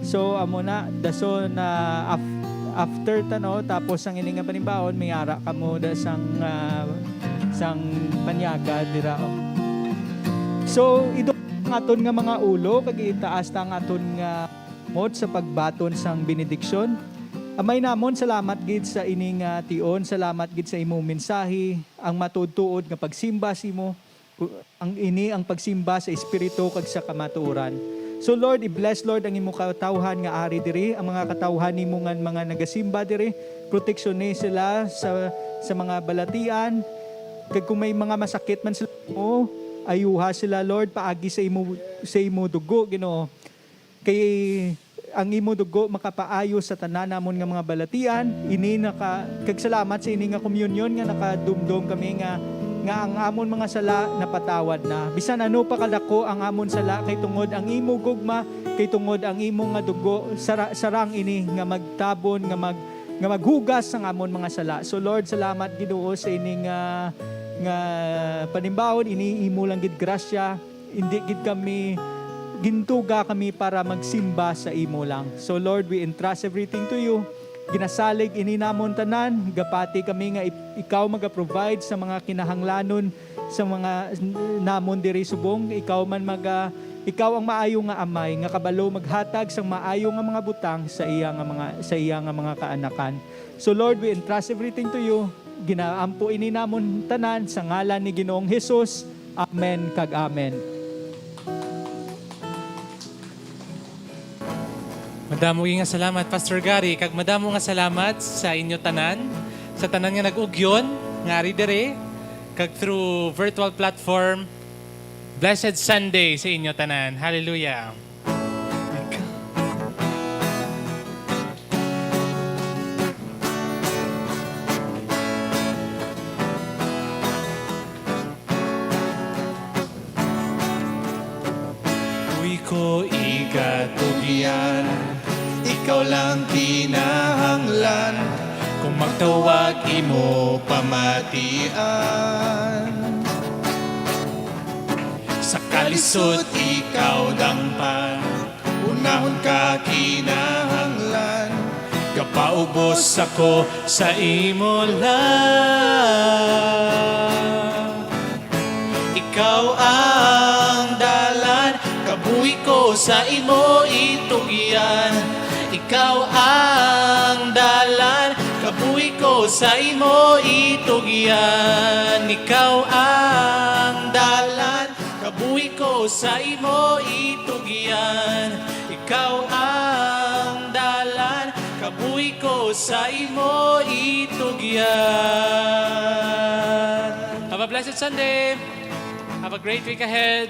So, amo na, dason na af-, after ta, no, tapos ang ini nga panimbaon, may ara kamo da sang, ah, sang panyaga dira, oh. So, idok ang aton nga mga ulo, kag itaas ta ang aton nga kamot sa pagbaton sang benediksyon. Amay namon, salamat gid sa ini nga tion, salamat gid sa imong mensahe, ang matuod-tuod nga pagsimba sa imo. Ang ini ang pagsimba sa espiritu kag sa kamatuoran. So Lord, i-bless, Lord, ang imo katawhan nga ari diri, ang mga katawhan nimo nga mga nagasimba diri. Proteksyoni sila sa, sa mga balatian. Kag kung may mga masakit man sila mo, ayuha sila, Lord, paagi sa imo, sa imo dugo, Ginoo. Kay ang imo dugo makapaayo sa tanan namon nga mga balatian. Ini naka-, kag salamat sa ini nga komunyon nga nakadumdom kami nga, nga ang amon mga sala napatawad na. Bisan ano pa kadako ang amon sala, kay tungod ang imo gugma, kay tungod ang imo nga dugo, sara-, sarang ini nga magtabon, nga mag-, nga maghugas sang amon mga sala. So Lord, salamat Ginoo sa ini nga, nga panimbaon, ini imo lang gid grasya. Hindi gid kami gintuga kami para magsimba sa imo lang. So Lord, we entrust everything to you. Ginasalig ini namon tanan, gapati kami nga i-, ikaw maga-provide sa mga kinahanglanon sa mga n-, namon diri subong. Ikaw man maga-, ikaw ang maayo nga amay nga kabalo maghatag sang maayo nga mga butang sa iya nga mga, sa iya nga mga kaanakan. So Lord, we entrust everything to you. Ginaampo ini namon tanan sa ngalan ni Ginoong Jesus. Amen kag amen. Madamo nga salamat, Pastor Gary, kag madamo nga salamat sa inyo tanan, sa tanan nga nag-ugyon nga ari diri, kag through virtual platform. Blessed Sunday sa inyo tanan. Hallelujah. Buhi ko ikatugyan, ikaw lang kinahanglan. Kung magtawag imo pamatian, sa kalisod ikaw dangpan. Unahon ka kinahanglan, gapaubos ako sa imo lang. Ikaw ang dalan, kabuhi ko sa imo itugyan. Ikaw ang dalan, kabuhi ko sa imo itugyan. Ikaw ang dalan, kabuhi ko sa imo itugyan. Ikaw ang dalan, kabuhi ko sa imo itugyan. Have a blessed Sunday. Have a great week ahead.